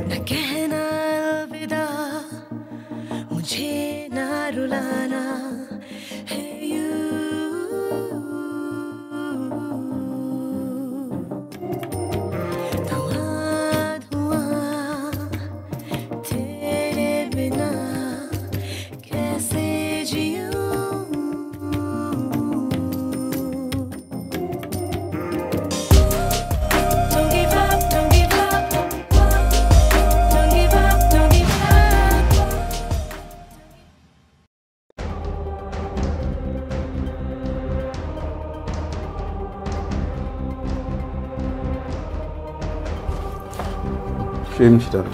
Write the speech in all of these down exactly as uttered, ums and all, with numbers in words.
न कहना अलविदा, मुझे ना रुलाना, हे यू। धुआं धुआं तेरे बिना कैसे जीऊं। Don't give up, don't give up. Don't give up, don't give up. Cheri, m chita la.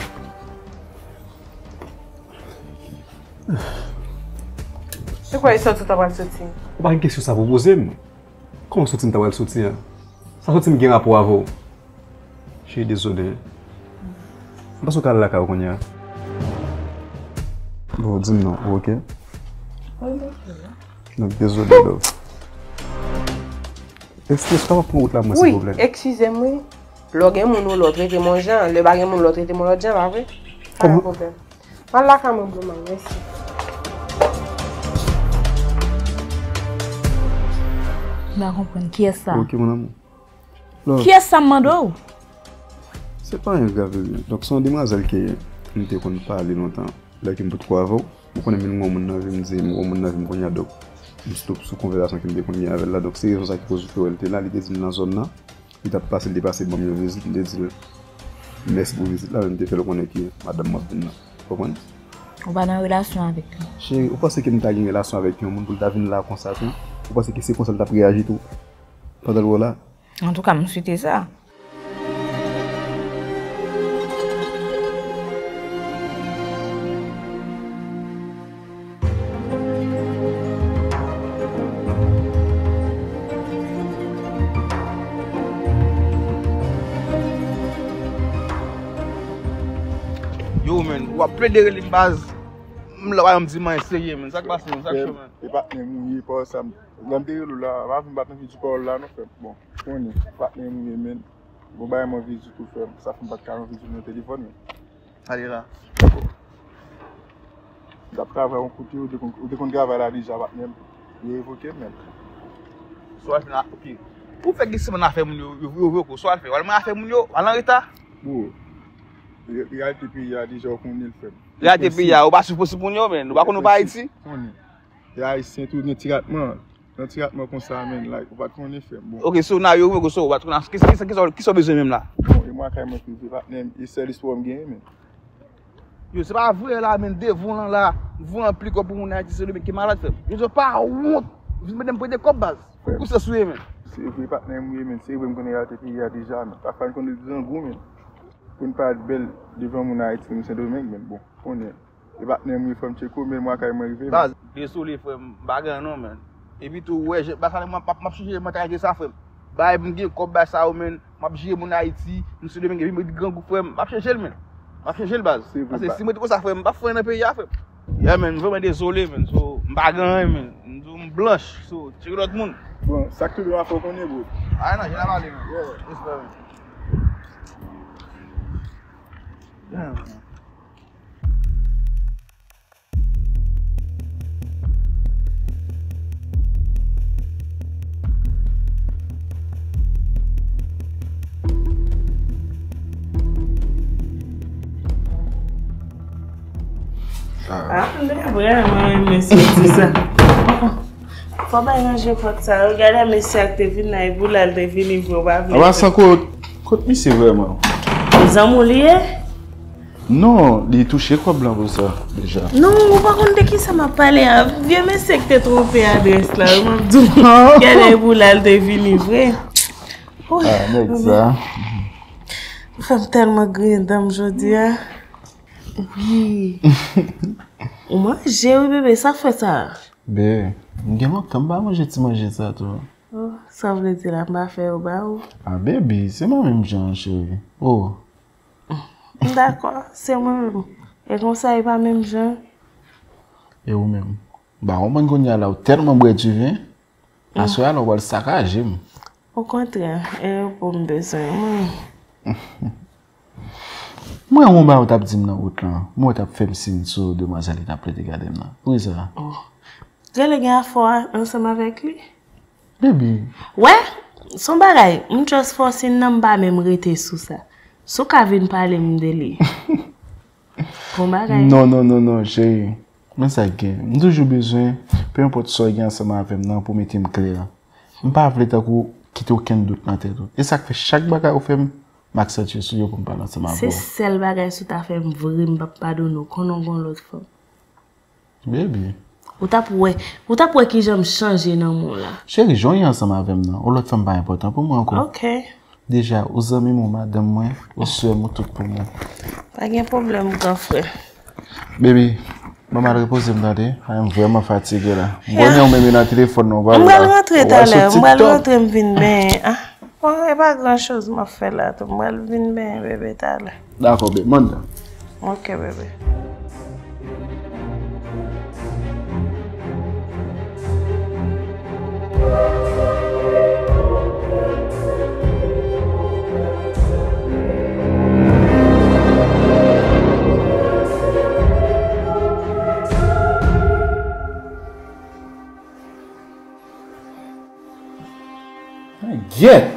Se kwa, e sòti ou ta pral soti? Ou pa gen kesyon sa pou poze m. Kòman soti m ta pral soti a? Sa soti m gen rapò avè w? Cheri, dezole. M panse w ka al lakay ou kounye a. Bon, di m non, ou oke? Mwen oke. Donk, dezole, love. Eskize, ou kapab pran wout la pou mwen, silvouplè? Wi, eskize m, wi. Lè w gen moun ou lè w trete m yon jan, lè pa gen moun lè w trete m yon lòt jan, pa vre? Pa gen pwoblèm. M al lakay mwen, Blue Man, mèsi. M pa konprann, kiyès sa? Ok, mon amour. Love. Kiyès sa m mande w? Se pa anyen grav, bebe. Donk, se yon demwazèl ke m te konn pale lontan, lè ke m potko avè w. Ou konnen, menm yon moun nan vi m, di m, yon moun nan vi m kounye a, donk, m stop sou konvèsasyon ke m te konn gen avè l la. Donk, se rezon sa ki koz ou te wè l te la, li te di m nan zòn nan. Li t ap pase, li te pase ban m yon vizit, m te di l mèsi pou vizit la, men m te fè l konnen ke madanm m ap vin nan. Ou konprann? Ou pa nan relasyon avèk li. Cheri, ou panse ke m ta gen relasyon avèk yon moun pou l ta vin la konsa tou? Ou panse ke se konsa l t ap reyaji tou? Pandan l wè w la? Antouka, m swete sa. Yo, man, w ap plede rele m baz. M la, w pa janm di m anyen serye, man. Sa k pase, man? Sa k cho, man? E patnè m ou ye, pa sa. Lè m te rele w la, pa vin bat nan figi pawòl la, non, frè m. Bon, konnen, patnè m ou ye, man. Bon, bay mwen vizit ou, frè m. Sa fè m pa t ka nan vizit nan telefòn, men. Ale la. M t ap travay yon kote, ou te konn, ou te konn travay la deja, patnè m. Yo revoke m, men. So al fè la, ok. Ou fè gen semenn afè moun yo, yo, yo revoke w. So al fè, w al nan afè moun yo, w al an reta. Bro, re-, reyalite peyi a deja, ou konnen l, frè m. Reyalite peyi a, ou pa swiv prensip moun yo, men. Ou pa konn ou pa Ayiti. Konnen. E Ayisyen tou gen ti ratman. Nan ti ratman konsa, men, like, ou pa t konnen, frè m. Bon. Ok, so, nan yo revoke w, so, ou pa t konnen, kisa, kisa, kisa, kisa w bezwen menm la? Bon, e mwen kay mwen prive, patnè m, e sèl espwa m genyen, men. Yo, se pa vre la, men, devan w lan la, vou anpli kòb pou moun Ayiti, se demen ki malad, frè m. Yo, yo pa wont, vin mande m prete kòb, baz. Frè m. Pou sa sou ye, men. Se vre, patnè m, wi, men, se vre, m konnen reyalite peyi a deja, men. Pafwa, n konnen grangou, men. Pou n pa t bèl devan moun Ayiti, moun Sendomeng, men, bon, konnen. E patnè m wi, frè m, tcheko, men mwen kay mwen rive, men. Baz, dezole, frè m, m pa gen non, men. Epi tou, w wè, jan, baz sa, m ap, m ap, m ap chanje mantalite sa, frè m. Bay m gen kòb, bay sa yo, men. M ap jere moun Ayiti, m Sendomeng, epi m ret grangou, frè m. M ap chanje l, men. M ap chanje l, baz. Se vre, paske si mwen te konsa, frè m, m p ap fè anyen nan peyi a, frè m. Yeah, men, m vrèman dezole, men. So, m pa gen anyen, men. M di w m blanch. So, tcheke lòt moun. Bon, sa k tou dwe a fè w konnen, bro. Ay, non, jan n ap pale, men. Yeah. Respè, men. Yeah, man. Ah, m te vrèman renmen soti sa. Fò bay ranje pòt sa yo. Gade mesye a k te vin la, e pou l al te vini vre, w pa vle. Apa Sanko, kot misye vrèman? Zanmi w li ye? Non, li touche kòb lan pou sa, deja. Non, ou pa konn de kisa m ap pale a. Vye mesye k te twonpe adrès la, wi, m ap di w. Gade e pou l al te vini vre. Wi. Ah, nèg sa. Fè m tèlman griyen dan m jodi a. Wi. Ou manje wi, bebe, sa k fè sa? Be, m gen lontan m pa manje ti manje sa tou. Oh, sa vle di la, m pa fè yo ba ou? A, baby, se mwen menm jan an, cheri. Oh. M dakò, se mwen menm. E konsa, e pa menm jan? E ou menm? M pa konprann kounye a la, ou tèlman bwè diven, aswè a la, ou pral sakaje m. Okontrè, e repo m bezwen, mwen. Mwen wè yon bagay ou t ap di m nan wout lan. Mwen wè w t ap fè m siy sou demwazèl ki t ap plede gade m nan. Poukisa? Oh. Rele gen afè w ansanm avèk li? Baby. Wè, se yon bagay, m just fè w siy nan, m pa menm rete sou sa. Si w ka vin pale m de li. Bon bagay. Non, non, non, non, cheri. Men sa k gen. M toujou bezwen, pe enpòt sa w gen ansanm avè m nan, pou mete m klè. M pa vle tankou kite okenn dout nan tèt ou. E sa k fè chak bagay ou fè m, m aksantiye sou yo pou m pale ansanm avè w. Se sèl bagay si w ta fè m vre, m p ap padone w, konnen w gon lòt fanm. Baby. Ou t ap wè, ou t ap wè kijan m chanje nan men w la. Cheri, jan w ye ansanm avè m nan, yon lòt fanm pa enpòtan pou mwen ankò. Ok. Deja, ou zanmi m, ou madanm mwen, ou sè m, ou tout pou mwen. Pa gen pwoblèm, gran frè. Baby, ban m al repoze m tande. Ay, m vrèman fatige la. M konnen ou menm nan telefòn nan, ou pral la. M pral rantre talè, m pral rantre, m vin benyen. Ah, bon, e pa gran choz m ap fè la tou. M pral vin benyen bebe talè. Dakò, baby, manda. Ok, bebe. Gyèt!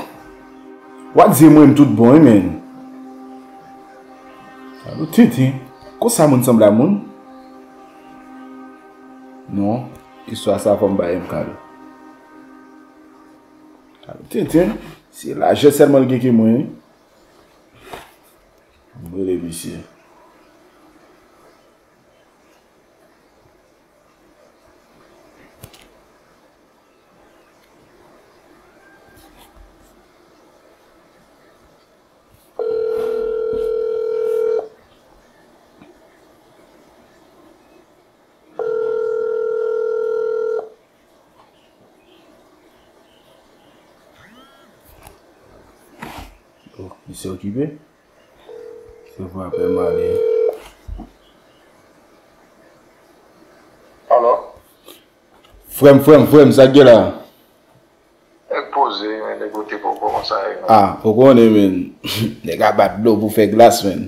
W ap di mwen tout bon, wi, men. Alo, tenten. Konsa moun sanble a moun? Non, istwa sa fò m bay yon kado. Alo, tenten. Se lajè sèlman l gen ke mwen, wi. M rele misye. Oh, misye okipe? Se vwa pè m ale. Alo? Frè m, frè m, frè m, sa k gen la? Nèg poze, men nèg pote poko konsa, e, men. Ah, ou konnen, men. Nèg ap bat dlo pou fè glas, men.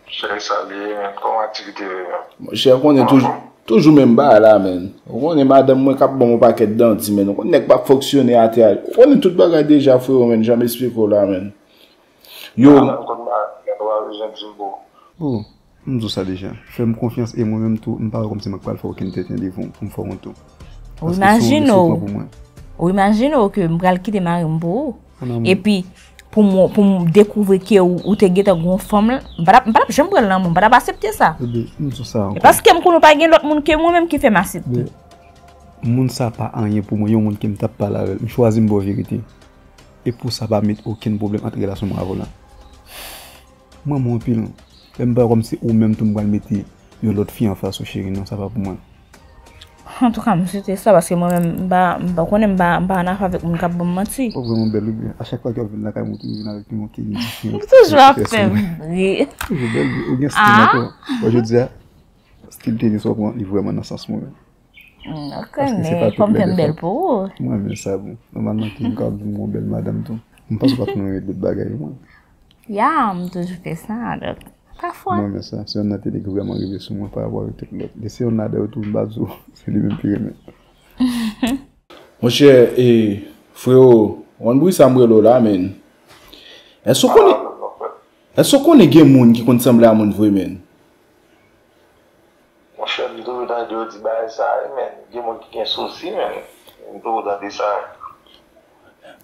Chè, sa li ye, men. Kòman aktivite yo ye, men? Monchè, ou konnen toujou, toujou menm bagay la, men. Ou konnen madanm mwen k ap ban m yon pakèt danti, men. Ou konnen nèg p ap fonksyone atè a. Ou konnen tout bagay deja, frewo, men. Jan m esplike w la, men. Yo. Ala, ou konn bagay, ou pa bezwen di m pou. Oh, m di w sa deja. Fè m konfyans e mwen menm tou, m pa wè kòmsi mwen k pral fè okenn tenten devan w pou m fè w wont tou. Ou imajine w, ou imajine w ke m pral kite mari m pou ou. Epi, pou m, pou m dekouvri ke ou, ou te gentan gon fanm, m pa t ap, m pa t ap janm pran l nan men w, m pa t ap aksepte sa. Bebe, m di w sa ankò. E paske m konnen w pa gen lòt moun ke mwen menm ki fè m aksepte. Bebe, moun sa pa anyen pou mwen, yon moun ke m t ap pale avè l. M chwazi m ba w verite. E pou sa pa met okenn pwoblèm ant relasyon mwen avè w la. M renmen w anpil. Lè m pa wè kòmsi ou menm tou m pral mete yon lòt fi anfas ou, cheri, non, sa pa pou mwen. Antouka, m swete sa, paske mwen menm, m pa, m pa konnen, m pa, m pa annafè avèk moun k ap ban m manti. Ou vrèman bèl, wi, men a chak fwa ke w ap vin lakay mwen, ou toujou vin avèk yon tenue diferan. Ou toujou ap fè m ri. Ou toujou bèl, wi. Ou gen stil ankò. Bon, jodi a, stil tenue sa w pran, li vrèman nan sans mwen menm. Mm, ok, men fò m fè m bèl pou ou. Mwen renmen sa, bon. Nòmalman, ki m ka di m yon bèl madanm tou. M panse w pa t konn renmen lòt bagay, mwen. Ya, m toujou fè sa, donk, pafwa. Mwen renmen sa. Se yonn nan te ki vrèman rive sou mwen pa rapò avèk tout lòt. E se yonn ladan yo tou, m pa di w, se li menm ki renmen. Monchè, e, frewo, w konn bri sa m rele w la, men. Èske w konnen, èske w konnen gen moun ki konn sanble a moun vre, men? Monchè, m toujou tande yo di bagay sa, wi, men. Gen moun ki gen sousi, men. M toujou tande sa.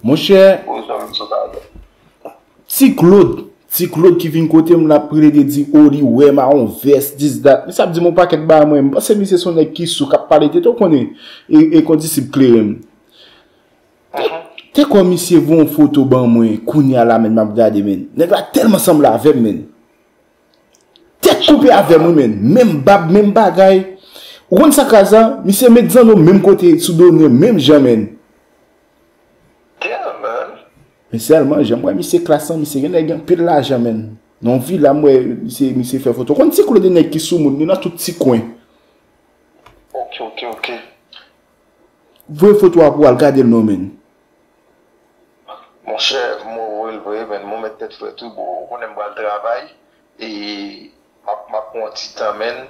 Monchè, Ti Claude, Ti Claude ki vin kote m, l ap plede di, o, li wè m a yon vès, this, that. Misye ap di m yon pakèt bagay, mwen. M panse misye se yon nèg ki sou, k ap pale tete, w konnen. E, e kondisib klere m. Te, te kwè misye voye yon foto ban mwen, kounye a la, men, m ap gade, men. Nèg la tèlman sanble avè m, men. Tè, Koupe avè m wi, menn. Menm bab, menm bagay. Ou konn sa k raz la? Misye met zanno menm kote sou do nou, menm jan, menn. Yeah, man. Men sèlman, jan m wè misye klas lan, misye gen nèg anpil lajan, menn. Nan yon vila, m wè misye, misye fè foto. Ou konn ti klo de nèg ki sou moun, li nan tout ti kwen. Ok, ok, ok. Voye foto a pou w al gade l non, menn. Monchè, m voye l vre, menn. Mwen met tèt frèt wi, bro. Ou konnen m pral travay. E m ap, m ap pran yon ti tan, menn,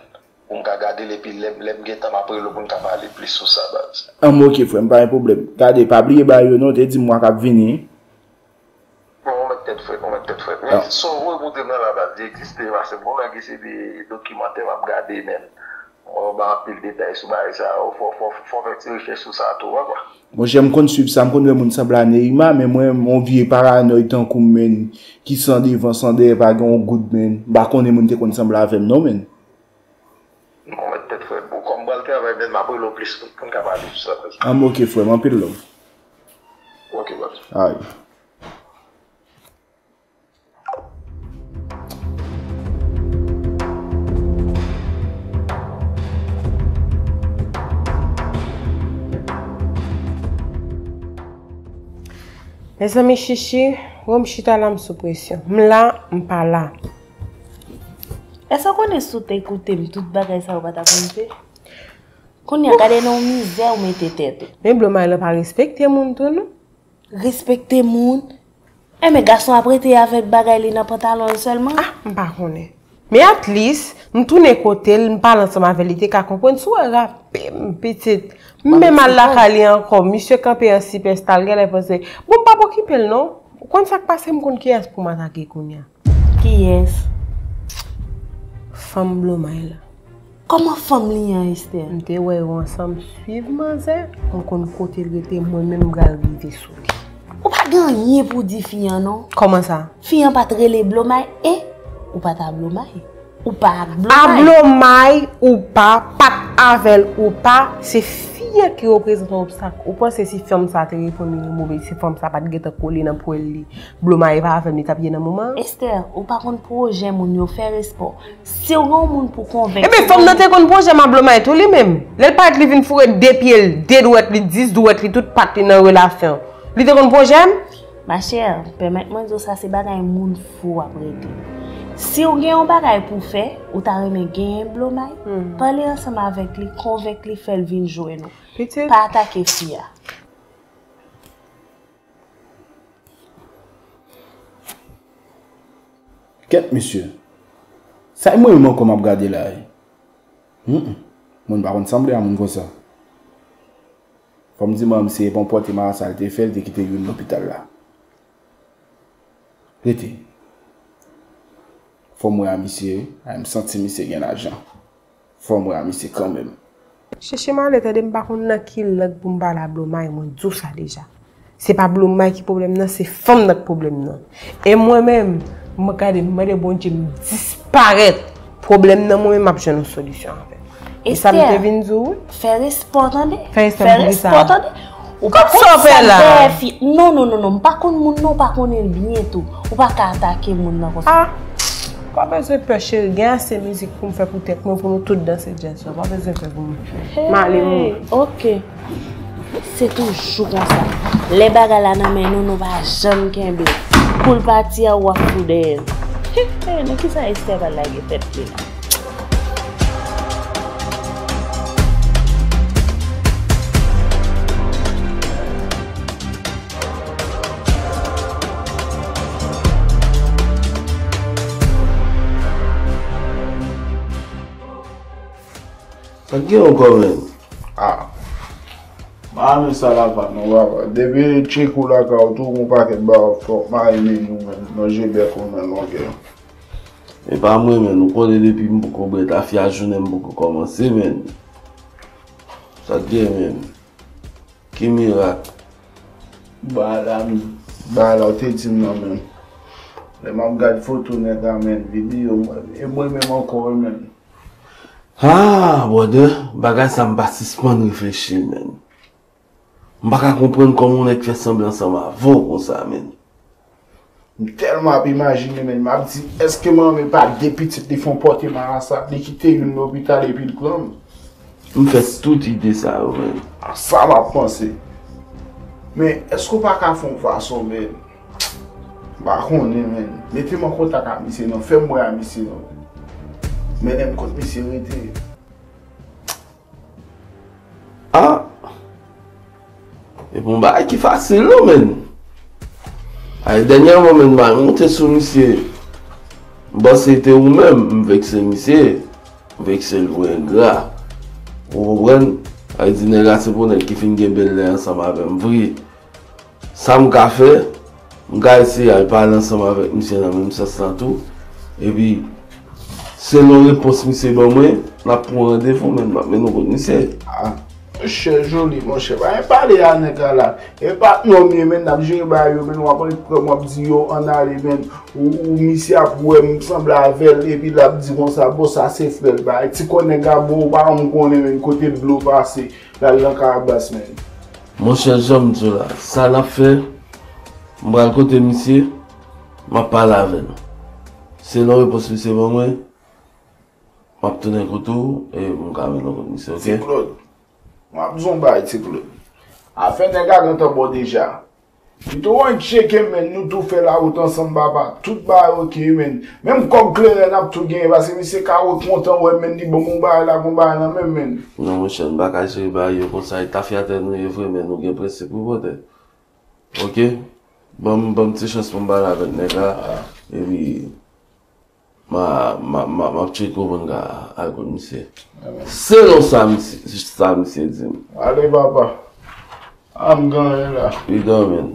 pou m ka gade l, epi lè, lè m gen tan, m ap rele w pou n ka pale plis sou sa, baz. An, men ok, frè m, pa gen pwoblèm. Gade, pa bliye ba yo non, te di m mwa k ap vini. Bon, ou met tèt frèt, ou met tèt frèt. Men so ou montre m nan la, baz, li egziste, paske m gon nèg ki se de dokimantè m ap gade, menn. Mwen ba anpil detay sou bagay sa yo. Fò, fò, fò fè ti rechèch sou sa tou, papa. Monchè, m konn swiv sa, m konn wè moun sanble a Neymar, men mwen, yon vye paranòy tankou m, menn, ki san devan, san dèyè, pa gen yon goud, menn. M pa konnen moun te konn sanble avè m, non, menn. Bon, met tèt frèt, bro. Kòm m pral travay, menn, m ap rele w plis pou n ka pale sou sa, baz. An, men ok, frè m, anpil love. Ok, baz. Ay. Mezanmi, Chichi, wè m chita la, m sou presyon. M la, m pa la. Èske w konnen si w te koute m, tout bagay sa yo pa t ap rive? Kounye a, gade nan yon mizè ou mete tèt ou. Men Blomay lan pa respekte moun tou, non. Respekte moun? Enben, gason ap rete avèk bagay li nan pantalon l sèlman? Ah, m pa konnen. Men at least, m tounen kote l, m pale ansanm avè l, li te ka konprann. Si w wè rape m, pitit, m menm al lakay li ankò, misye kanpe an sipèsta, l genlè panse, bon, m p ap okipe l, non. Ou konn sa k pase, m konn kiyès pou m atake kounye a. Kiyès? Fanm Blomay la. Kòman fanm li an, Esther? M te wè yo ansanm swiv manzè, m konn kote l rete, mwen menm m pral rive sou li. Ou pa gen anyen pou di fi an non. Kòman sa? Fi an pa t rele Blomay e ou pa t a Blomay. Ou pa ak A Blomay. Blomay ou pa, pa t avè l ou pa, se fi an ki reprezante yon obstak. Ou panse si fanm sa te reponn li yon mo, se fanm sa pa t gentan kole nan pwèl li? Blomay pa avè m, li t ap ye nan moman an? Esther, ou pa konn pwojè moun yo, fè respè w. Si w gen yon moun pou konvenk. Ebyen, fanm nan te konn pwojè m a Blomay tou li menm. Lè l parèt, li vin foure de pye l, de dwèt li, dis dwèt li, tout pat li nan relasyon. Li te konn pwojè m? Ma chère, pèmèt mwen di w sa, se bagay moun fou w ap regle. Si w gen yon bagay pou fè, ou ta renmen genyen Blomay, pale ansanm avèk li, konvenk li, fè l vin jwenn ou. Pitit. Pa atake fi a. Kèt mesye. Sa e mwen menm ankò m ap gade la e. Hum. Moun pa konn sanble a moun konsa. Fò m di manman m se bon pòte marasa l te fè, l te kite youn lopital la. Rete. Fò m wè a misye, a m santi misye gen lajan. Fò m wè a misye kanmenm. Chichi m ale tande, m pa konn nan ki lang pou m pale a Blomay, mwen di w sa deja. Se pa Blomay ki pwoblèm nan, se fanm nan k pwoblèm nan. E mwen menm, mwen gade, m mande Bondye m disparèt. Pwoblèm nan mwen menm m ap jwenn yon solisyon avè l. E sa m te vin di w wi. Fè respè w tande. Fè respè pou ki sa? Fè respè w tande. Ou pa konn sa dèyè fi. Non, non, non, non, m pa konn moun nan, ou pa konnen l byen tou. Ou pa ka atake moun nan konsa. Ah! Pa bezwen pè cheri, gen ase mizik pou m fè pou tèt mwen, pou nou tout danse djaz la. Pa bezwen pè pou mwen. M ale mwen. Ok. Se toujou konsa. Lè bagay la nan men nou, nou pa janm kenbe. Kou l pati a, w ap fou dèyè l. He, he, nan kisa Esther pral lage tèt li la? Sa k gen ankò, menn? Ah. Pa renmen sa la pa non, papa. Depi tcheko lakay ou tou, gon pakèt bagay w fè, w mayi menm ou menm, manje bèk ou menm, ok. E pa mwen, menn. Ou konnen depi m poko bwè tafya, jounen m poko kòmanse, menn. Sa k gen, menn? Ki mirak? Bagay la, bagay la ou te di m nan, menn. Lè m ap gad foto nèg la, menn, videyo, e mwen menm ankò wi, menn. Ah, brother, bagay sa m pa sispann reflechi, menn. M pa ka konprann kòman yon nèg fè sanble ansanm avè w konsa, menn. M tèlman ap imajine, men m ap di, èske manman pa de pitit li fè yon pòte marasa, li kite youn lopital epi l pran m? M fè tout ide sa yo, men. A sa m ap panse. Men, èske w pa ka fè yon fason, men? M pa konnen, men. Mete m an kontak ak misye, non. Fè m wè a misye, non. Mennen m kot misye rete. Ah! E pou yon bagay ki fasil, non, men. Ay, dènyèman, men, m al monte sou misye. M panse se te ou menm, m vekse misye. M vekse l pou engra. Ou konprann? Ay, di nèg la se pou nèg ki fin gen bèl lè ansanm avè m vre. Sa m ka fè, m ka eseye al pale ansanm avèk misye nan menm sans lan tou. Epi, selon repons misye ban mwen, n ap pran randevou, men m ap mennen w kot misye. Ah, monchè Joli, monchè, pa gen pale a nèg la la. E patnè w m ye, men n ap jere bagay yo, men w ap pran, w ap di yo ann ale, men ou, ou misye ap wè m sanble avè l, epi l ap di konsa, bon, sa se frè l, bagay. Ti kò nèg la bon, ou pa janm konnen, men kote dlo pase, l al nan Karabas, men. Monchè, jan m di w la, sa n ap fè, m pral kote misye, m ap pale avè l. Selon repons misye ban mwen, m ap tounen kote w e m ka mennen w kot misye, oke? Ti Claude, m ap di w yon bagay, Ti Claude. Afè nèg la gentan bon deja. Pito w ann tcheke, men nou tou fè lawout ansanm, papa. Tout bagay oke, men. Menm kòb kleren n ap tou genyen, paske misye ka wè kontan wè, men li ban m yon bagay la, gon bagay nan men m, men. Non, monchè, n pa ka jere bagay yo konsa. E tafyatè nou ye vre, men nou gen prensip wi, brother. Oke? Ban m, ban m ti chans pou m pale avèk nèg la. Epi, m a, m a, m a, m ap tcheke w pou n ka al kot misye. Selon sa misye, sa misye di m. Ale, papa. A m genyen la. Wi, granmen.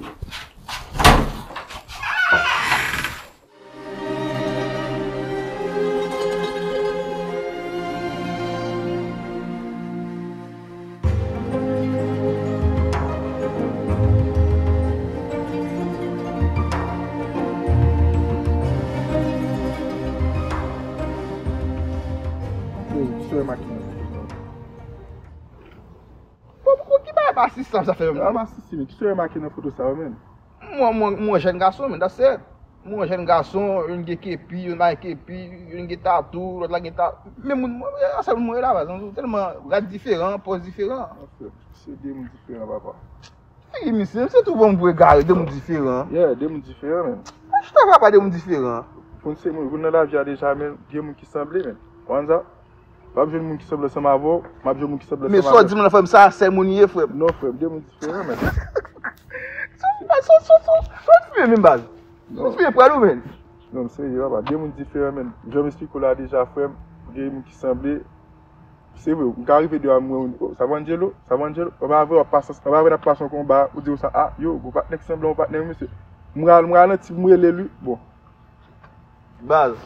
Bon, bon, ki bagay pa asiste sa, sa fè menm? Sa pa asiste, men ki sou remake nan foto sa yo, men? Mwen, mwen, mwen jèn gason, men, that's it. Mwen jèn gason, youn gen kepi, youn pa gen kepi, youn gen tatou, lòt la gen tatou. Men moun, mwen, se moun mwen ye la, baz. Tèlman rad diferan, pòz diferan. An fèt, se de moun diferan, papa. Figi misye, misye tou bon pou egare, de moun diferan. Yeah, de moun diferan, men. Chita, papa, de moun diferan. Pou n se moun, pou n nan lavi a deja, men, gen moun ki sanble, men. Konprann sa? W ap jwenn moun ki sanble ansanm avè w, m ap jwenn moun ki sanble ansanm avè w. Men sa w di m lan, frè m, sa sèl moun li ye, frè m. Non, frè m, de moun diferan, men. Sa w, sa w, sa w, sa w, sa w fimen menm, baz? Sa w fimen pral ou, men? Non, m serye, papa. De moun diferan, men. Jan m esplike w la deja, frè m, gen moun ki sanble. Se vre, m ka rive deyò a, m wè, oh, sa pa Angelo? Sa pa Angelo? Ou pa vre, w ap pase, ou pa vre, n ap pase yon konba, ou di konsa, ah, yo, gwo patnè ki sanble yon patnè, wi, mesye. M ral-, m ralanti, m rele li, bon. Baz,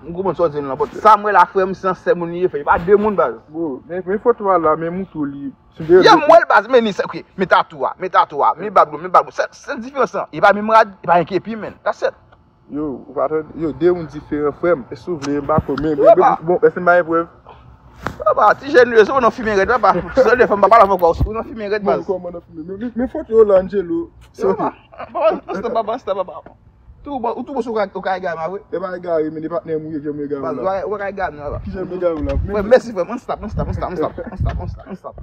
m konprann sa w di m lan, but sa m wè la, frè m, se yon sèl moun li ye, frè. E pa de moun, baz. Bro, men, men foto a la, men moutou li. Yeah, m wè l, baz, men li, ok, men tatou a, men tatou a, men bab, men bab. Sèl, sèl diferans lan, e pa menm rad, e pa gen kepi, men. That's it. Yo, ou pa tande, yo, de moun diferan, frè m. E si w vle, m pa ko, men, men, men, bon, èske m pa gen prèv? Papa, ti jèn yo, se ou nan fimen rèd, papa. Sèl de fanm, papa, la fè kwa, ou nan fimen rèd, baz. Bon, kòman nan fimen? Men, men, men foto yo la, Angelo. Papa, papa, ansta, papa, ansta, papa. Tou bon, ou tou bon, ou ka, ou ka egare m, a vre? E pa egare, men, e patnè m ou ye, jan m egare w la. Ou pa, ou pa ka egare m, non, papa. Kijan m egare w la? Frè, mèsi, frè m. Ann stop, ann stop, ann stop, ann stop, ann stop, ann stop, ann stop.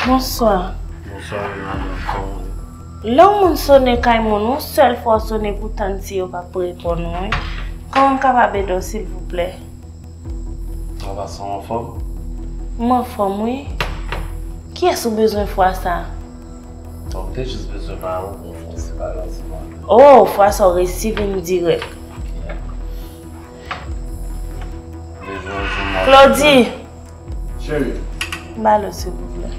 Bonswa. Bonswa, wi, madanm, kòman w ye? Lè yon moun sone kay moun, yon sèl fwa w sone pou tann si yo p ap reponn ou, wi. Kòman m kapab ede w, silvouplè? Kòman w ye, w anfòm? M anfòm, wi. Kiyès ou bezwen fwa sa a? Bon, m te jis bezwen pale w pou yon ti bagay sèlman. Oh, fwa sa w resi vin dirèk. Yeah. Claudie! Cheri. Ba l, silvouplè.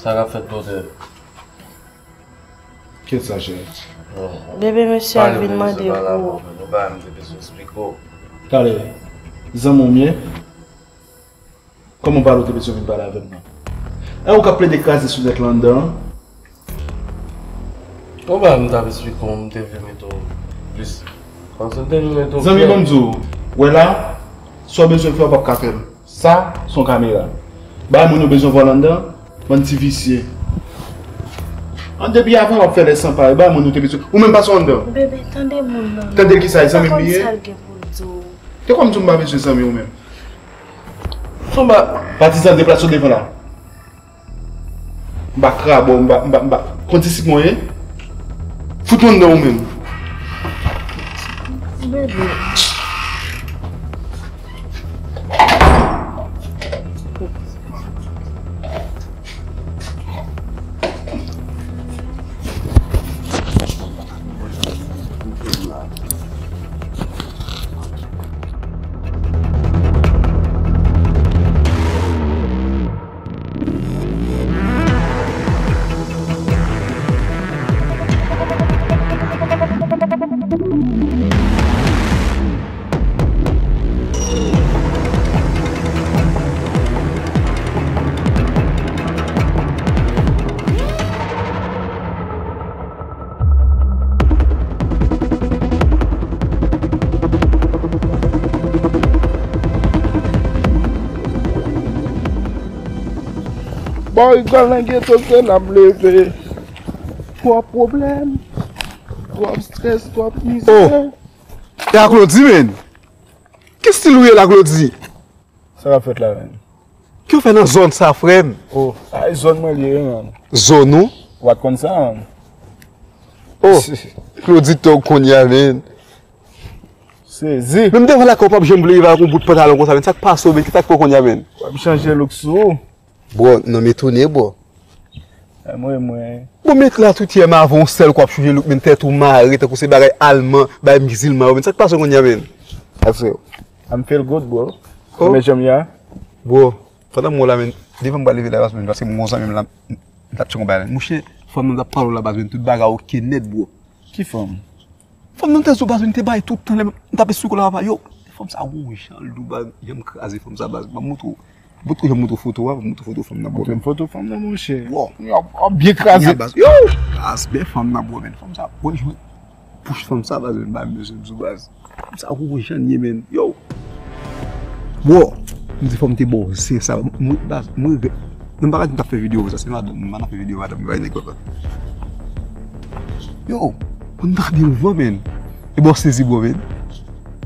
Sa k ap fèt, doktè? Kiyès sa, cheri? Bebe, mesye a vin mande pou ou. Talè, zanmi w m ye? Kòman w pale, w te bezwen vin pale avè m nan? E ou k ap plede kraze sou nèt la anndan an? Ou pa m t ap esplike w, m te vle mete w plis. Paske m te vle mete w. Zanmi, ban m di w, wè la, sa w bezwen fè, w p ap ka fè l. Sa, se yon kamera. Bay moun yo bezwen vòlè anndan, bann ti visye. An depi avan, w ap fè lè san parèy, bay moun yo te bezwen. Ou menm pase w anndan. Bebe, tande moun nan. Tande l kisa, e zanmi m li ye? Te kòm di w m pa bezwen zanmi w menm. Patizan, deplase w devan la. M pa krabò, m pa, m pa, m pa. Konn ti sik mwen ye? Fout mwen anndan ou menm. Bebe. Bò rigòl nan geto se la m leve. Twòp pwoblèm, twòp strès, twòp mizè. Oh! E a Claudy, menn? Ki stil ou ye la, Claudy? Sa k ap fèt la, menn? Ki w fè nan zòn sa, frè m? Oh, a e zòn mwen li ye, menn. Zòn ou? Ou pa t konn sa, menn? Oh, Claudy Tog kounye a, menn. Sezi. Menm devan lakay ou p ap janm vle rive ak yon bout pantalon konsa, menn. Sa k pase w, menn? Ki sa k fè w kounye a, menn? W ap chanje look sou ou. Bro, non, m etone, bro. Mwen, mwen. Bon, met la tout yè m avè yon sèl kou ap chanje look, menn, tèt ou mare, tankou se bagay alman, bagay mizilman yo, menn. Sa k pase kounye a, menn? Ap frè. I'm feel good, bro. Oh. Men janm ya. Bro, pandan m wè w la, menn, devan m pral leve la, baz, menn, paske m gon zanmi m la, m t ap tcheke yon bagay, menn. Mouche, fanm nan t ap pale w la, baz, menn, tout bagay oke nèt, bro. Ki fanm? Fanm nan te zo baz, li te bay tout tan lè m t ap esplike w la, papa. Yo, fanm sa gon jan l dou baz, jan m kraze fanm sa baz. M ap montre w. Montre w, jan m montre w foto a, montre w foto fanm nan, bro. Montre m foto fanm nan, monchè. Wow. Yo, w ap byen kraze. Baz. Yo, baz, bèl fanm nan, bro, men. Fanm sa, bro, jwe pouch fanm sa baz, men, ba m bezwen di w baz. Fanm sa gon jan l ye, men. Yo. Bro, m di fò m te ba w zen sa. Mwen, baz, mwen regrèt. Non, m pa ka di m t ap fè videyo pou sa. Se madanm mwen, m pa nan fè videyo madanm mwen, bay nèg papa. Yo, mwen tande yon van, men. E bò sezi, bro, men.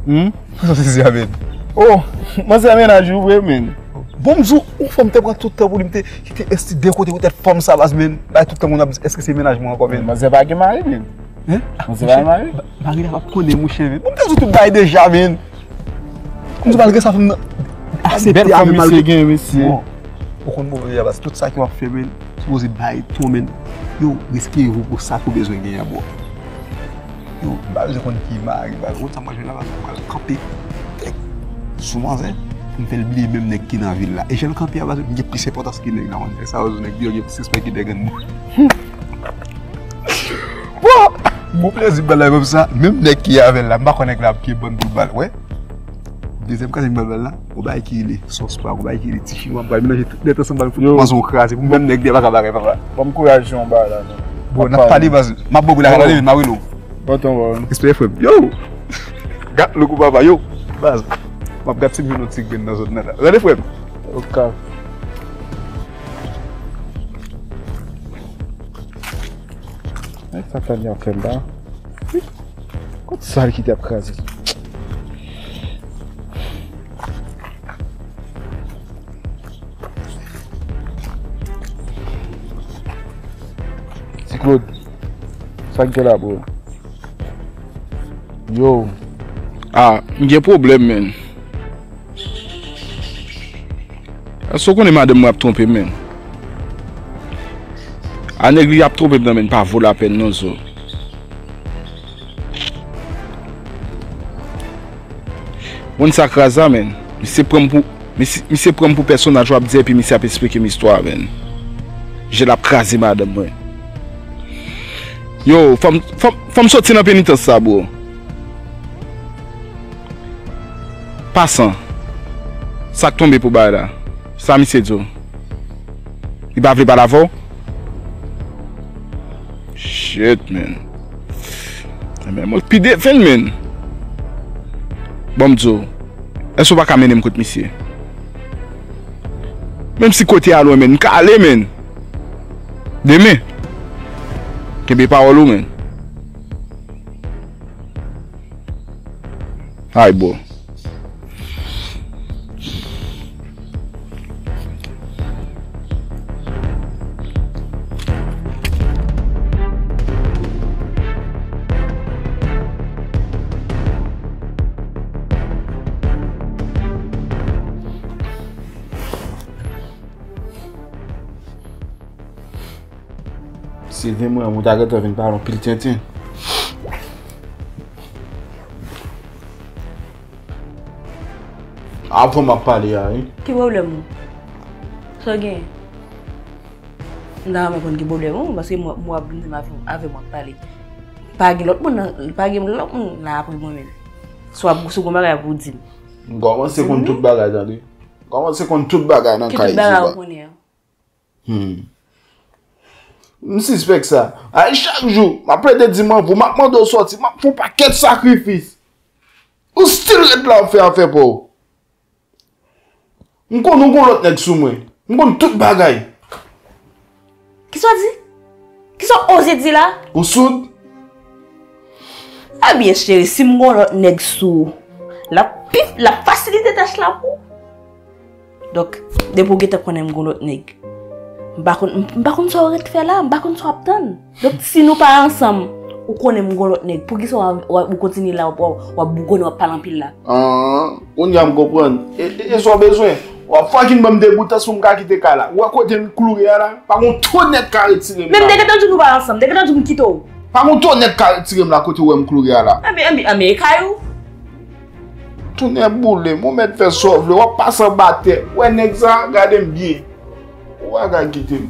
Hmm? Sa sezi a, men. Oh, manzè mennaj ou vre, men. Bon, m di w, yon fanm te pran tout tan pou li, m te kite esti de kote, poutèt fanm sa, baz, men. Bay tout tan moun ap di, èske se mennaj mwen ankò, men. Manzè pa gen mari, men. Hein? Manzè pa gen mari. Mari la p ap konnen, monchè, men. Bon, m te di w tout bagay deja, men. Kòmsi w pral gen sa fanm nan aksepte avè l. Bèl fanm misye gen, mesye. Bon, ou konn pwoblèm yo, paske tout sa ke w ap fè, men, sipoze bay tou, men. Yo, respire pou sa ke w bezwen gen an, bro. Yo, m pa bezwen konn ki mari, baz. Ou konn sa m pral jwenn la, baz? M pral kanpe tèt sou manzè pou m fè l bliye menm nèg ki nan vil la. E jan l kanpe a, baz, m gen plis enpòtans ke nèg la, man. Nèg sa yo, nèg yo gen plis respè ke nèg anndan. Bon, bon plezi bal la menm sa. Menm nèg ki avè l la, m pa kwè nèg la ap gen bann pou bal, wè. Dezyèm kazèk m bal bal la, ou bay ki rele sòs pa, ou bay ki rele ti chinwa, m pral melanje tout nèt ansanm, bal fout manzon kraze pou menm nèg de pa ka bagay papa. Bon, m kouraje yon bagay la, non. Bon, n ap pale baz, m ap bo la, m a rele w. Bon, ton, bon. Respè, frè m. Yo! Gat loukou papa, yo! Baz, m ap gad si m jwenn yon ti grenn nan zòn nan la. Rele, frè m. Ok. Nèg sa Tanya ap fè m la. Kot sa l kite ap kraze? Ti Claude, sa k gen la, bro? Yo. Ah, m gen pwoblèm, men. Èske w konnen madanm mwen ap twonpe m, men? A nèg li ap twonpe m nan, men, pa vo lapèn non, zo. Moun sa kraze a, men. Misye pran m pou, misye, misye pran m pou pèsonaj w ap di, epi misye ap esplike m istwa a, men. Jan l ap kraze madanm mwen. Yo, fò m, fò m, fò m soti nan penitans sa, bro. Pasan, sa k tonbe pou bagay la? Sa misye di w? Li pa vle pale avè w? Shit, man. Ebyen, mwen pi defen, man. Bon, m di w, èske w pa ka mennen m kot misye? Menm si kote a lwen, man, m ka ale, man. Demen. Kenbe pawòl ou, man. Ay, bro. Silvin, mwen, mwen ta gentan vin pale yon pil tenten. Avan m ap pale a, wi. Ki pwoblèm ou? Sa w genyen? M ta renmen konn ki pwoblèm ou, paske mwen, mwen ap vin avè, avè mwen ap pale. Pa gen lòt moun nan, pa gen lòt moun la apre mwen menm. Si w ap, si w gon bagay pou w di m. M kòmanse konn tout bagay, tande. M kòmanse konn tout bagay nan kay Ziba. Ki tout bagay ou konnen an? Hmm. M sispèk sa. Ay, chak jou, m ap plede di m anvi w, m ap mande w sòti, m ap fè yon pakèt sakrifis. Ou still ret la, w ap fè afè pa w. M konn ou gon lòt nèg sou mwen. M konn tout bagay. Kisa w di? Kisa w oze di la? Ou soud? Ebyen, cheri, si m gon lòt nèg sou ou, l ap pi, l ap fasilite tach la pou ou. Donk, depi w gentan konnen m gon lòt nèg, m pa konn, m, m pa konn sa w ret fè la, m pa konn sa w ap tann. Donk, si nou pa ansanm, ou konnen m gon lòt nèg, poukisa w, w, ou kontinye la, w, w, w ap bougonnen, w ap pale anpil la? Ah, kounye a m konprann. E, e, e sa w bezwen? W ap fucking ban m de boutans pou m ka kite kay la. Ou wè kote m kloure a la? Pa gon twò nèg ka retire m la. Men m te gentan di w nou pa ansanm, m te gentan di w m kite w. Pa gon twò nèg ka retire m la kote w wè m kloure a la. Anben, anben, anben, e kay ou? Tonnè boule m, ou mèt fè sa w vle, w ap pase anba tè. Ou wè nèg sa, gade m byen. Ou pa ka kite m.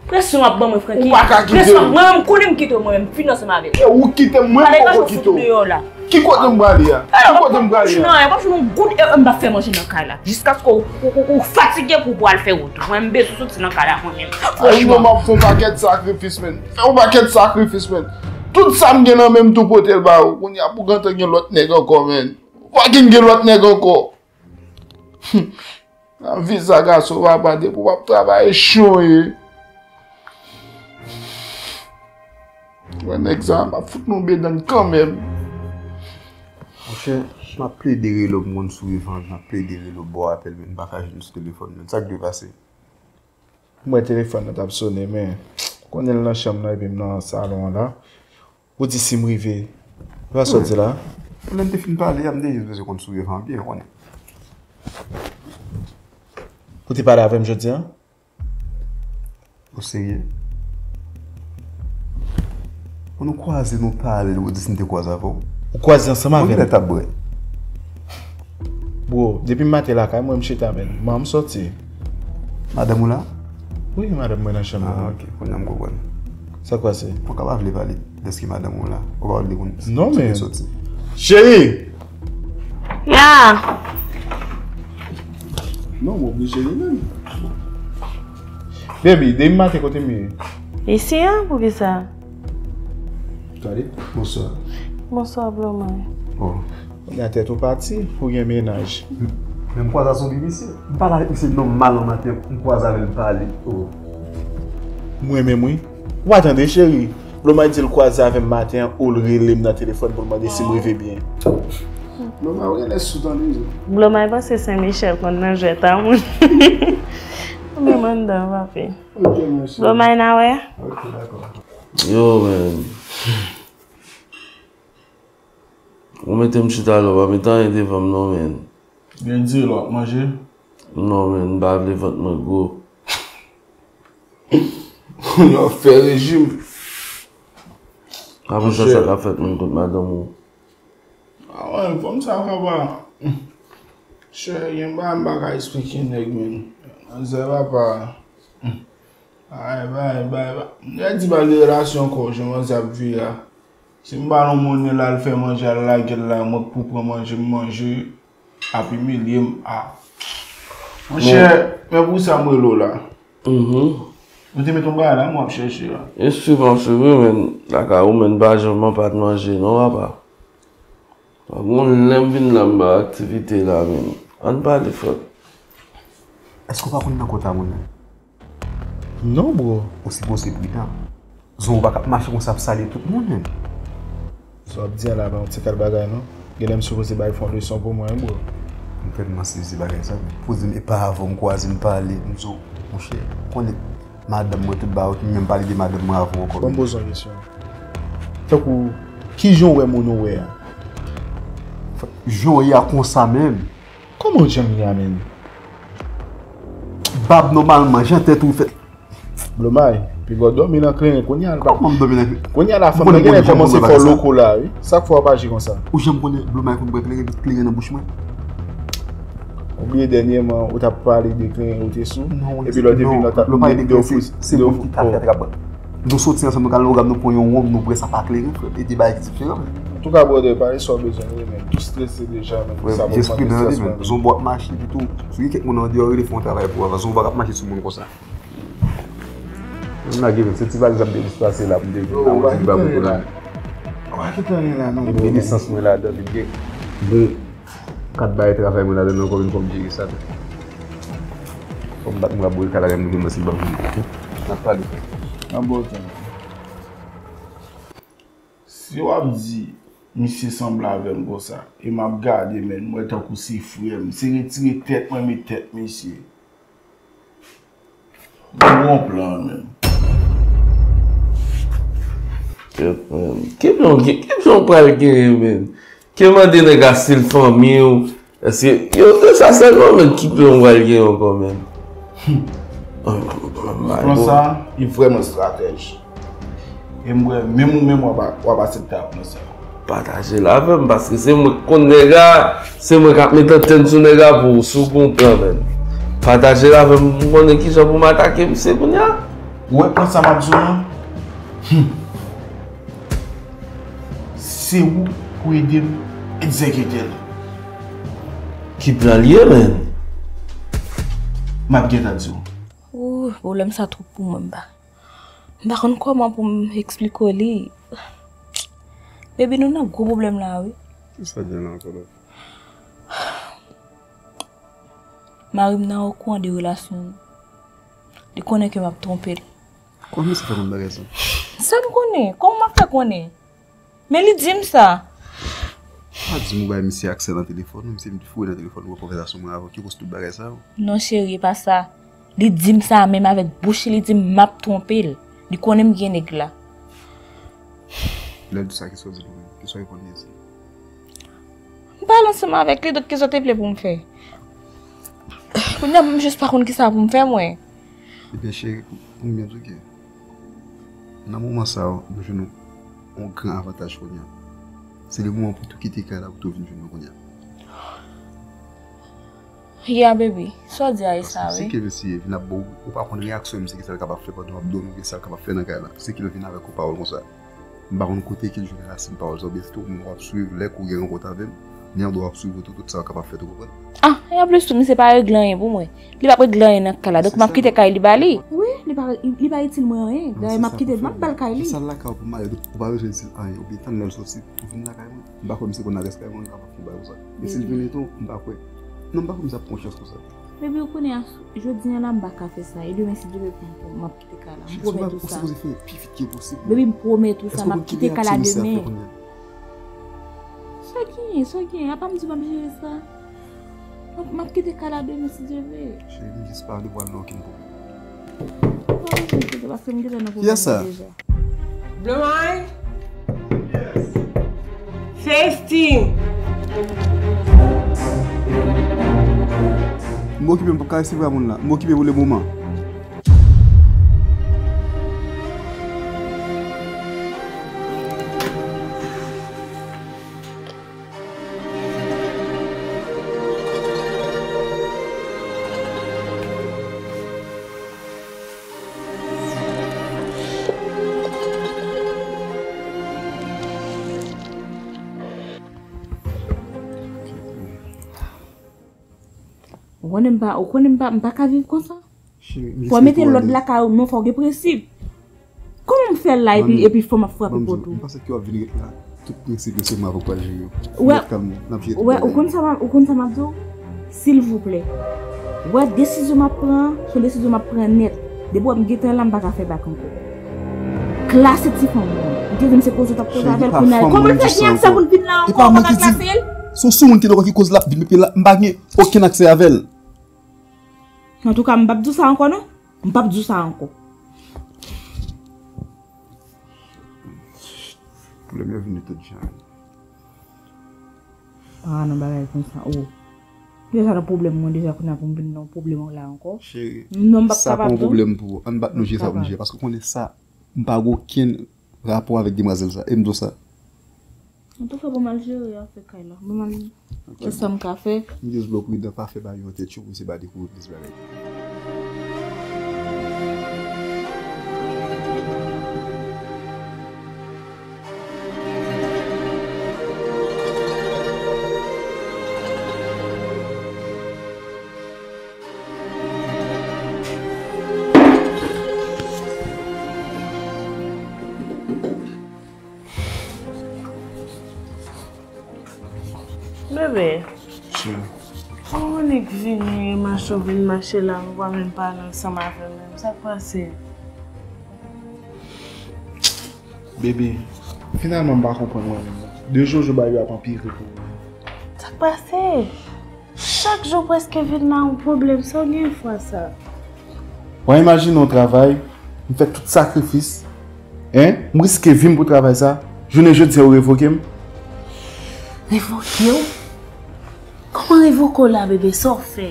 Presyon w ap ban mwen, Francky. Ou pa ka kite m. Presyon, mwen menm, m konnen m kite w, mwen menm, m fini ansanm avè w. E ou kite m, mwen m poko kite w. Ki kote m prale a? Ki kote m prale a? Non, e p ap jwenn yon goud, e m p ap fè manje nan kay la. Jiskaske w, w, w, w fatige pou w al fè wout ou. Mwen, m bezwen soti nan kay la, mwen menm. Franchman. Ay, non, m ap fè yon pakèt sakrifis, menn. Fè yon pakèt sakrifis, menn. Tout sa m gen nan men m tou pote l ba ou. Kounye a pou gentan gen lòt nèg ankò, menn. Fucking gen lòt nèg ankò. Nan vi sa gason papa depi w ap travay e chyon ye. Wè nèg sa m ap fout nou bedann kanmenm. Monchè, m ap plede rele w, m konn sou revanj, m ap plede rele w ba w apèl, men m pa ka jwenn sou telefòn, men sa k dwe pase? M wè telefòn nan t ap sonnen, men konnen l nan chanm nan epi m nan salon an la. Ou di si m rive. Ou pa sa w di la? Lè n te fin pale a, m te jis bezwen konn si w vivan byen, ou konnen. Ou te pale avè m jodi a? Ou serye? Bon, nou kwaze, nou pale, ou di si m te kwaze avè w. Ou kwaze ansanm avè m? Ou genlè t ap bwè. Bro, depi m maten lakay mwen, m chita, men. Mwen, m sòti. Madanm ou la? Wi, madanm mwen nan chanm nan. Ah, ok. Kounye a m konprann. Sa k pase? Ou ka pa vle pale dèske madanm ou la. Ou pa vle konn si l sòti. Non, men. Cheri! Ya! Non, m oblije li menm. Baby, depi maten kote m ye? Isi a, poukisa? Gade, bonswa. Bonswa, Blomay. Oh. Kounye a tèt ou pati, ou gen mennaj. Men m kwaze a se yon vye misye. M pale avèk misye nòmal nan maten, m kwaze avè l, m pale. Oh. Mwen menm, wi. Ou pa tande, cheri? Blomay di l kwaze avè m maten an, ou l rele m nan telefòn pou l mande si m rive byen. Blomay, ou genlè sou tande, wi. Blomay panse Sen Michèl konn nan jwèt a moun. Ou menm anndan, papi. Ok, mèsi. Blomay, n a wè. Ok, dakò. Yo, man. Ou mete m chita la, ou pa mete anyen devan m non, man. Gen diri w ap manje? Non, man, m pa vle vant mwen gwo. Kounye a w ap fè rejim. Apre sa, sa k ap fèt menm kot madanm ou? Ah ouais, fanm sa papa. Chè, gen bagay m pa ka eksplike nèg, man. Manzè papa. Ay, bay, bay, bay. M te di pa de relasyon ankò, jan manzè ap vire a. Si m ba l yon monnen la, l fè manje, al lage l la, mwen k pou pran manje, m manje, ap imilye m. Ah. Monchè, men pou sa m rele w la. Mhm. Ou te met yon bagay la, mwen ap chèche la. E swiv, ap swiv, wi, men lakay ou, men pa janm pa t manje, non, papa. Gon lè m vin la, m ba aktivite la, men. Ann pale, frè. Èske w pa konn nan kòta moun nan? Non, bro. Ou sipoze pridan. Zon ou pa ka ap mache konsa ap salye tout moun, menm. Sa w ap di a la, pa yon ti kal bagay, non. Genlè m sipoze bay fon leson pou mwen, wi, bro. M tèlman sezi bagay sa, men. Poze m, e pa avè w m kwaze m pale, m di w, monchè, konnen madanm mwen tout ba yo, ki menm pale de madanm mwen avè w ankò. Ban m poze w yon kesyon. Tankou, kijan w wè moun ou wè a? Jan w ye a konsa menm. Kòman w janm ye a, menm? Bab nòmalman, jan tèt ou fèt. Blomay, piga w dòmi nan kleren, kounye a l pa. Kòman m dòmi nan kleren? Kounye a la fanm nan genlè kòmanse fè w loko la, wi. Sa k fè w ap aji konsa? Ou janm konnen Blomay konn bwè kleren, met kleren nan bouch mwen? Ou bliye dènyèman, ou t ap pale de kleren, ou te sou. Non, epi lè w te vin la, w t ap mande de ofri. Se moun ki ta fè trap. Nou soti ansanm, nou kal nan pwogram, nou pran yon wonm, nou bwè sa pa kleren, frè. E de bagay ki diferan. Antouka, brother, pale sa w bezwen, wi, men. Ou strese deja, men. Frè, sa pa jespri nan li, men. Zon bò ap mache, epi tou, si gen kèk moun andeyò, rele fè yon travay pou w avan. Zon bò ap mache sou moun konsa. M lage, men, se ti valiz la m te jis pase la, pou m te vin la, yon ti bab pou la. Ou pa kite anyen la, non, bro. Epi gen esans mwen ladan, epi gen bon kat bagay travay mwen ladan, ankò vin fò m jere sa tou. Fò m bat mwen ap boule kalare m, m vin mwen si l ban m vini. N ap pale. Nan bon tan. Si w ap di, misye sanble avè m konsa, e m ap gade, men, m wè tankou se frè m. Se retire tèt mwen, met tèt misye. M gon plan, men. Kèt, men. Ki plan, ki, ki plan w pral genyen, men? Ke mande nèg la si l fanmi w. Èske, yo, yo, sa sèlman, men, ki plan w pral gen ankò, men? Plan sa, li vrèman estratèj. E m wè, menm ou menm, w ap, w ap aksepte ak plan sa. Pataje l avè m, paske se mwen k konn nèg la, se mwen k ap met antèn sou nèg la pou ou, si w gon plan, men. Pataje l avè m, m konnen kijan pou m atake misye kounye a. Ou wè plan sa m ap di w lan? Se ou pou ede m egzekite l. Ki plan l ye, men? M ap gentan di w. Ooh, pwoblèm sa twòp pou mwen, m pa, m pa konn kòman pou m eksplike w li. Baby, nou nan gwo pwoblèm la, wi. Kisa gen la ankò la? Mari m nan okouran de relasyon nou. Li konnen ke m ap twonpe l. Kòman misye fè konn bagay sa? Sa m konnen? Kòman m ap fè konnen? Men li di m sa. Pa di m ou bay misye aksè nan telefòn ou, misye vin foure nan telefòn ou, wè konvèsasyon mwen avè w, ki koz tout bagay sa yo? Non, cheri, e pa sa. Li di m sa menm avèk bouch li, li di m m ap twonpe l. Li konnen m gen nèg la. Lè l di sa, kisa w di pou mwen? Kisa w reponn li? M pale ansanm avèk li, donk kisa w te vle pou m fè? Kounye a, m jis pa konn kisa pou m fè, mwen. Ebyen, cheri, pou, pou m byen di w ke nan moman sa yo, nou jwenn yon, yon gran avantaj kounye a. Se le moman pou tou kite kay la, pou tou vin jwenn nou kounye a. Yeah, baby. Sa w di a, e sa, wi. Paske si ke misye vin ap ba w, ou pa konn reyaksyon misye, kisa l kapab fè pandan w ap dòmi, oubyen sa l kapab fè nan kay la. Si ke l vin avèk yon pawòl konsa. M pa konn kote ke l jwenn rasin pawòl sa, oubyen se tou moun w ap swiv, lè ke w gen rankont avè l, ni andwa w ap swiv ou tou, tout sa w kapab fè tou, konprann? Ah, e anplis tou, misye pa regle anyen pou mwen. Li p ap regle anyen nan kay la, donk m ap kite kay li ba li. Wi, li pa, li pa itil mwen anyen. Dayè, m ap kite l, m ap ba l kay li. Kisa l lakay ou pou m ale, donk ou pa bezwen di l anyen, oubyen tann lè l soti, ou vin lakay mwen. M pa kwè misye konn adrès kay mwen, li kapab fè yon bagay konsa. E si l vini tou, m pa kwè. Non, m pa kwè misye ap pran chans konsa. Baby, ou konnen, jodi a la, m pa ka fè sa. E demen, si Dye vle, m ap kite kay la. M pwomèt ou sa. Ou sipoze fè l pi vit ke posib. Baby, m pwomèt ou sa, m ap kite kay la demen. Sa genyen, sa genyen. Apa m di m ap jere sa? M ap, m ap kite kay la demen, si Dye vle. Cheri, m jis pa vle pral nan okenn pwoblèm. Pa bezwen enkyete, paske m gentan nan pwoblèm deja. Blue Eye? Safety! M okipe, m p ap ka resevwa moun la. M okipe pou le moman. Ou konnen m pa, ou konnen m pa, m pa ka viv konsa. Cheri, m jis mete lòd lakay ou, men fò w gen prensip. Kòman m fè la epi, epi fò m ap frape pòt ou? M panse ke w ap vin ret la, tout prensip yo se mwen avè w k pral jere yo. Ou mèt kalm ou, n ap jere tout bagay. Ou konn sa m ap, ou konn sa m ap di w? Silvouplè. Ou wè desizyon m ap pran an, se yon desizyon m ap pran nèt. Depi w wè m gentan la, m pa ka fè bak ankò. Klase ti fanm ou an. Ou te di m se koze w t ap koze avè l kounye a. Kòman l fè gen aksè pou l vin la ankò, ou pa ka klase l? Se yon soumoun ki nan kò ki koz l ap vin, epi la, m pa gen okenn aksè avè l. Antouka, m p ap di w sa ankò non. M p ap di w sa ankò. Pwoblèm yo vini tout jan. Pa nan bagay konsa, o. Deja nan pwoblèm mwen deja, kounye a pou m vin nan pwoblèm la ankò. Cheri, non, m p ap kapab non. Sa pa yon pwoblèm pou ou. Ann bat nou je sa pou nou je, paske w konnen sa, m pa gen okenn rapò avèk demwazèl sa. E m di w sa. Antouka, ban m al jere afè kay la. Ban m al fè sa m ka fè. M jis vle w pridan, pa fè bagay yo tèt cho pou se pa dekouvri plis bagay. Bebe, cheri, kòman w annik vini, mache w vin mache la, ou pa menm pale ansanm avè m menm? Sa k pase? Bebe, finalman m pa konprann mwen menm non. De jou an jou bagay yo ap anpire pou ou. Sa k pase? Chak jou prèske vin la yon pwoblèm, sa w gen fwa sa? W a imajine yon travay, m fè tout sakrifis, en, m riske vi m pou travay sa, jounen jodi a ou revoke m? Revoke w? Kòman revoke w la, bebe? Sa w fè?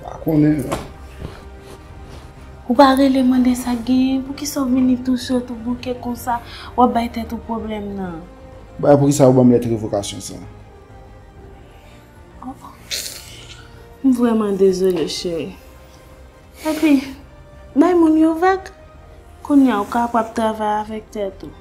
Pa konnen. Ou pa rele mande sa k genyen? Poukisa w vini tou cho, tou bouke konsa? W ap bay tèt ou pwoblèm nan. Bay poukisa ou ban m lèt revokasyon sa? M vrèman dezole, cheri. Epi, bay moun yo vag. Kounye a, ou kapab travay avèk tèt ou.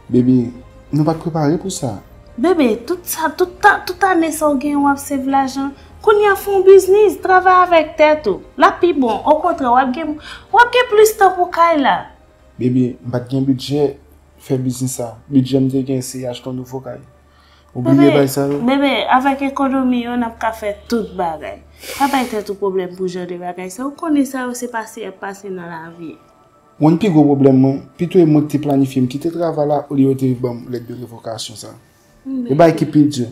Bebe, nou pa t prepare pou sa. Bebe, tout sa, tout ta, tout ane sa w genyen w ap save lajan. Kounye a, fè yon biznis, travay avèk tèt ou. L ap pi bon. Okontrè, w ap gen, w ap gen plis tan pou kay la. Bebe, m pa t gen bidjè fè biznis sa. Bidjè m te gen se achte yon nouvo kay. Ou bliye bagay sa yo? Bebe, avèk ekonomi yo, n ap ka fè tout bagay. Pa bay tèt ou pwoblèm pou jan de bagay sa. Ou konnen sa yo se pase y ap pase nan lavi. Ou konn pi gwo pwoblèm mwen, pito e mwen ki te planifye m kite travay la olye yo te ban m lèt de revokasyon sa. E bagay ki pi di.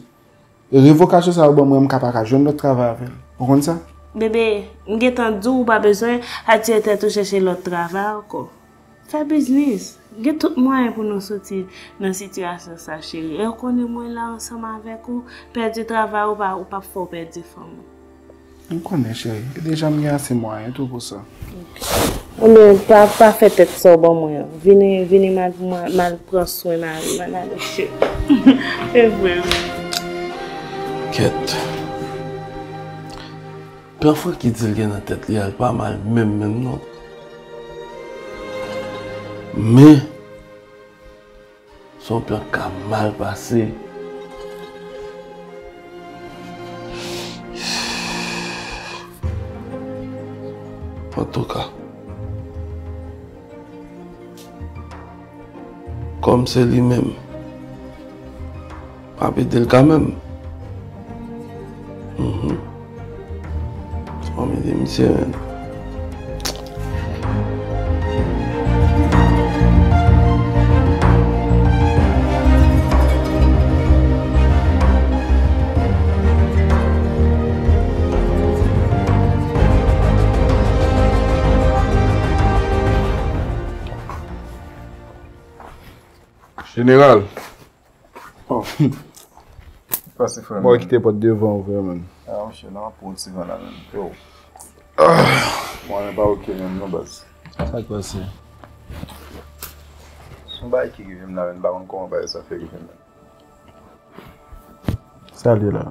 Revokasyon sa yo ban mwen, m ka pa ka jwenn lòt travay avè l. Ou konn sa? Bebe, m gentan di w ou pa bezwen atire tèt ou chèche lòt travay ankò. Fè biznis. Gen tout mwayen pou nou soti nan sitiyasyon sa, cheri. E ou konnen mwen la ansanm avèk ou, pèdi travay ou pa, ou p ap fè w pèdi fanm ou. M konnen, cheri. E deja m gen ase mwayen tou pou sa. Ebyen, pa, pa fè tèt sa w ban mwen an. Vini, vini m al, m al, m al pran swen mari m, ann ale, cheri. E vre, wi. Kèt. Plan Francky di l gen nan tèt li a, l pa mal menm, menm non. Men, se yon plan k ka mal pase. Antouka, kòm se li menm, m ap ede l kanmenm. Mhm. Fò m ede misye, menn. Jeneral. Oh. Pase, frè m. Bon, kite pòt devan ouvè, menn. Ah, monchè, nan pran ti van la, menn. Yo. Ah. Mwen, mwen pa oke menm, non, baz. Sa k pase? Yon bagay ki rive m la, menn, m pa konn kòman bagay sa fè rive m, menn. Sa l ye la?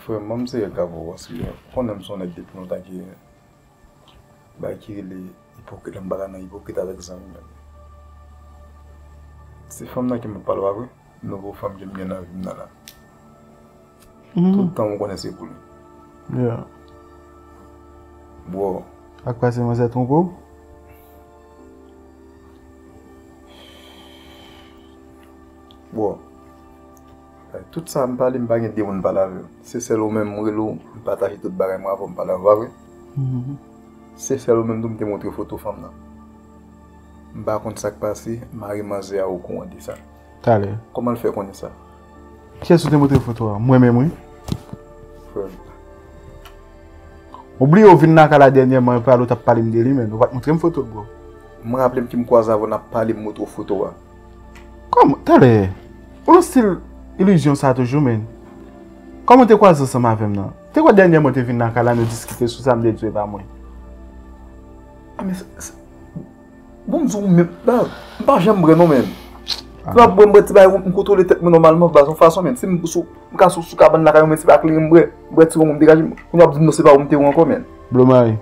Frè m, mwen, m serye ak ou, paske ou konnen m se yon nèg depi lontan ki bagay ki rele ipokrit la, m pa ka nan ipokrit avèk zanmi m. Se fanm nan ke m ap pale w a vre, nouvo fanm ke m gen nan vi m nan la. Tout tan ou konnen se pou li. Yeah. Bro. Ak pase manzè twonpe w? Bro. Tout sa m pale, m pa gen de moun m pale avè yo. Se sèl ou menm m rele w, m pataje tout bagay mwen avè w, m pale avè w, pa vre? Se sèl ou menm tou m te montre foto fanm nan. M pa konn sa k pase, mari manzè a okouran de sa. Talè. Kòman l fè konnen sa? Kiyès ou te montre foto a? Mwen menm, wi. Frè m. Ou bliye ou vin nan kay la dènyèman, epi ou t ap pale m de li, men ou pa t montre m foto l, bro. M raple m ke m kwaze avè w, n ap pale, m montre w foto a. Kòman? Talè. Ou nan stil ilizyon sa toujou, men. Kòman w te kwaze ansanm avè m nan? Te kwè dènyèman w te vin nan kay la, nou diskite sou sa, m te di w e pa mwen. A, men, se, se, Bon, m di w menm, baz, m pa janm bwè non, menn. Si m ap bwè, m bwè ti bagay, m kontwole tèt mwen nòmalman, baz, yon fason, menn. Si m sou, m ka sou, sou kabann lakay mwen, men se pa kleren m bwè, m bwè ti wonm, m degaje m. Kounye a w ap di m non, se pa ou m te wè ankò, menn. Blomay.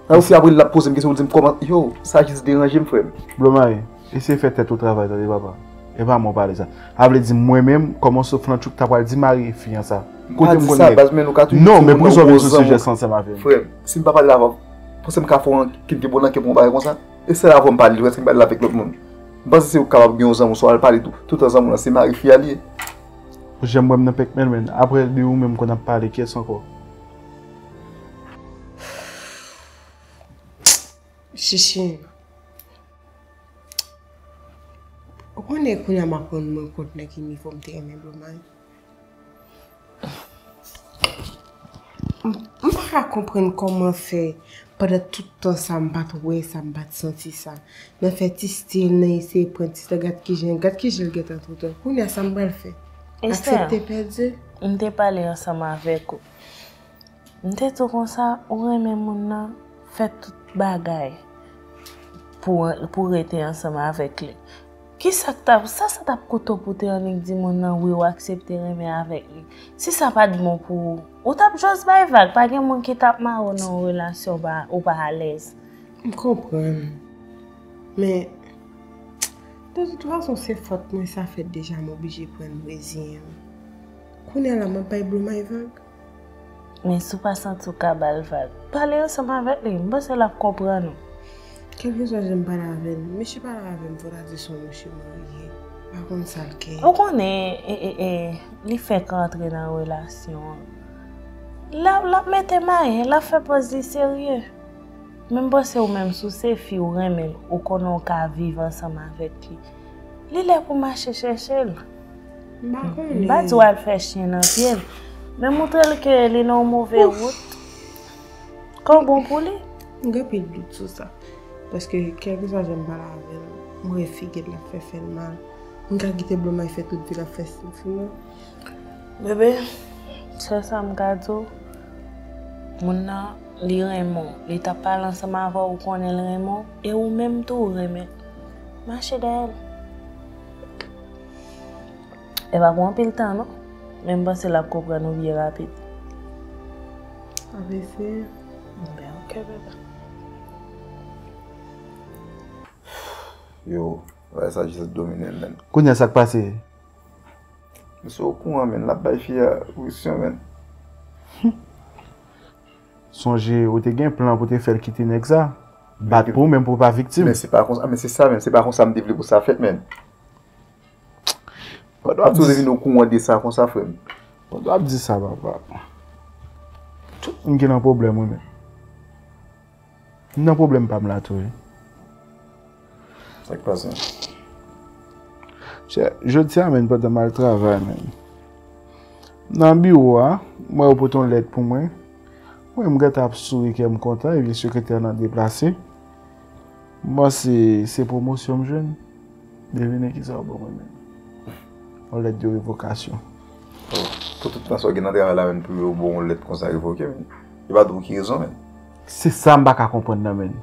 Nan osi apre l ap poze m kesyon, l di m kòman, yo, sa jis deranje m, frè m. Blomay, eseye fè tèt ou travay, tande papa. E pa mwen w pale sa. A vle di mwen menm, kòman Soflantchouk ta pral di mari fi an sa? Kote m konn nèg? Non, men poukisa w vin sou sijè sa ansanm avè m? Frè m, si m pa pale avè w, panse m ka fè w ankenn bon nan kè pou yon bagay konsa? E sèl avè w m pale, èske m pale avèk lòt moun? M panse se ou k kapab gen yon zanmi w, swa w al pale tou, toutan zanmi w lan se mari fi a li ye. Ou janm wè m nan pèk menm, menm. Apre de ou menm konn ap pale, kiyès ankò? Chichi. Ou konnen kounye a m ap rann mwen kont nan ki nivo m te renmen Blomay. M, m pa ka konprann kòman fè, pandan tout tan sa, m pa t wè sa, m pa t santi sa. Nan fè ti stil, nan eseye pran ti tan, gad kijan, gad kijan l gentan toutan. Kounye a, sa m pral fè? Esther, aksepte pèdi? M te pale ansanm avèk ou. M te di w konsa, ou renmen moun nan, fè tout bagay pou, pou rete ansanm avèk li. Kisa k t ap, sa, sa t ap koute w pou te annik di moun nan wi, ou aksepte renmen avèk li? Si sa pa t bon pou ou, ou t ap jis bay vag, pa gen moun ki t ap mare w nan yon relasyon ou pa, ou pa alèz. M konprann. Men, de tout fason, se fòt mwen, sa fèt deja, m oblije pran m reziyen m. Kounye a la, m ap bay Blomay vag. Men si w pa santi w ka ba l vag, pale ansanm avèk li. M panse l ap konprann ou. Kèlkeswa jan m pale avè l, mesye pale avè m, fò w ta di se yon mesye marye. M pa konn sa l gen. Ou konnen, e, e, e, li fèk rantre nan relasyon an. L ap, l ap mete mayen, l ap fè pòz li serye. Men m panse ou menm, si w se fi, ou renmen l, ou konnen w ka viv ansanm avèk li. Li lè pou mache chèche l. M pa konnen. M pa di w al fè chen nan pye l, men montre l ke li nan yon move wout. Kò w bon pou li. M gen anpil dout sou sa. Paske kèlkeswa jan m pale avè l, m wè figi l ap fè fè l mal. M ka kite Blomay fè tout vi l ap fè stil fi mwen? Bebe, sèl sa m ka di w, moun nan, li renmen w. Li t ap pale ansanm avè w, ou konnen l renmen w. E ou menm tou, ou renmen l. Mache dèyè l. E pa pou anpil tan, non. Men m panse l ap konprann ou byen rapid. Ap eseye. Enben, ok, bebe. Yo, bagay sa jis ap domine m, menn. Kounye a, sa k pase? Misye okouran, menn, l ap bay fi a presyon, menn. Sonje, ou te gen plan pou te fè l kite nèg sa. Bat pou ou, menm pou w pa viktim. Men se pa konsa, men se sa, menn, se pa konsa m te vle pou sa fèt, menn. Pandan w ap di, vin okouran de sa konsa, frè m. Pandan w ap di sa, papa. Tout moun ki nan pwoblèm, wi, menn. M nan pwoblèm pa m la tou, wi. Sa k pase? Chè, jodi a, menn, pandan m al travay, menn, nan biwo a, m wè yo pote yon lèt pou mwen. Mwen, m gentan ap souri, kè m kontan, epi sekretè nan deplase. M panse se pwomosyon m jwenn. Devine kisa yo ban mwen menm? Yon lèt de revokasyon. Oh, pou tout tan sa w gen nan travay la menm pou yo ba w yon lèt konsa revoke menm. Yo pa di w pou ki rezon menm. Se sa m pa ka konprann nan menm.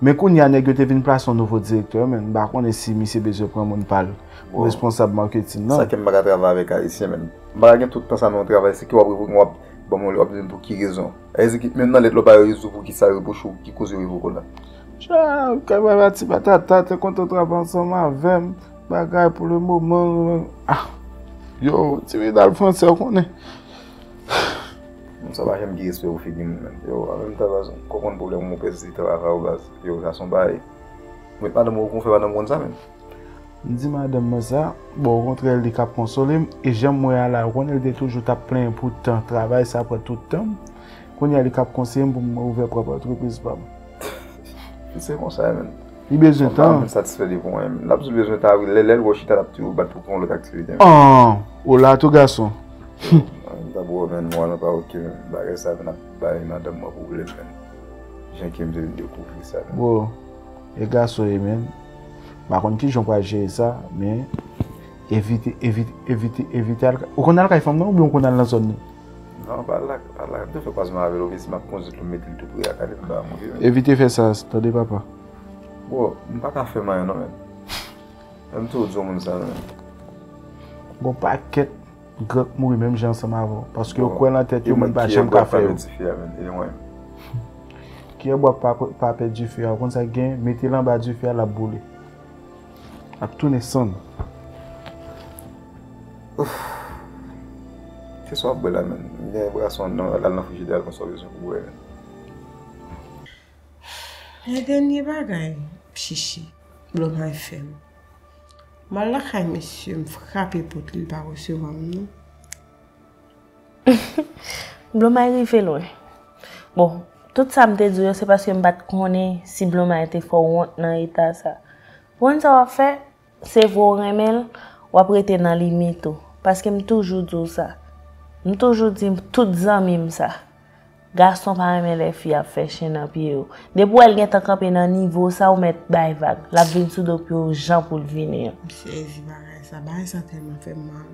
Men kounye a nèg yo te vin plase yon nouvo direktè menm. M pa konnen si misye bezwen pran moun pa l pou responsab marketing nan. Sa ke m pa ka travay avèk Ayisyen menm. M pa ka gen tout tan sa nan yon travay, se ke w ap revoke m, w ap ban mwen, w ap di m pou ki rezon. Sa vle di ki menm nan lèt la w pa rezon pou kisa yo repwoche w, ki koz yo revoke w la. Chè, kay papa ti patata te kontan travay ansanm avè m, bagay pou le moman, ah. Yo, ti medal fransè, ou konnen. Moun sa pa janm gen respè pou figi moun, menm. Yo, an menm tan, baz, m konprann pwoblèm ou pèdi travay ou, baz. Yo, sa se yon bagay. Ou met madanm ou, ou fè madanm ou konn sa, menm. M di madanm mwen sa, bon, okontrè, li k ap konsole m, e jan m wè a la, ou konnen li te toujou t ap plenyen pou tan, travay sa pran tout tan m. Kounye a, li k ap konseye m pou m ouvè pwòp antrepriz pa m. Se konsa, menm. Li bezwen tan. Mwen satisfè de pou mwen, menm. L ap di l bezwen tan, wi. Lè, lè l wè w chita, l ap di w bat pou yon lòt aktivite, menm. An, ou la tou, gason. Mwen ta pou wè, menm, mwen pa oke, menm. Bagay sa vin ap bay madanm mwen pwoblèm, menm. Jan ke m te vin dekouvri sa, menm. Bon, e gason ye, menm. M pa konn kijan w pral jere sa, men evite, evite, evite, evite al, ou konn al kay fanm nan oubyen ou konn al nan zòn nan? Non, pa la, pa la. M te fè kwazman avè l, oubyen si m ap kondui l, m mete l tou pre a, gade m ba move, menm. Evite fè sa, tande papa. Bro, m pa ka fè m anyen non, menm. Menm tou di yon moun sa, menm. Gon pakèt gran k mouri menm jan ansanm avè w. Paske yo kwè nan tèt yo, moun pa janm ka fè yo. Kiyè bwa k pa, pa pè dife a, ou konn sa k gen, mete l anba dife a, l ap boule. L ap tounen sann. Ouf. Se sa w ap bwè la, menm. M gen bwason anndan, al nan frijidè, al pran sa w bezwen pou bwè, menm. E dènye bagay, chichi, Blomay fè m. M al lakay misye, m frape pòt li, li pa resevwa m non. Blomay rive lwen. Bon, tout sa m te di w yo, se paske m pa t konnen si Blomay te fè w wont nan eta sa. Ou konn sa w ap fè? Se vre w renmen l, w ap rete nan limit ou. Paske m toujou di w sa. M toujou di tout zanmi m sa. Gason pa renmen lè fi ap fè chen nan pye yo. Depi w wè l gentan kanpe nan nivo sa, ou mèt bay vag. L ap vin sou do pye w jan pou l vini an. M sezi bagay sa. Bagay sa tèlman fè m mal.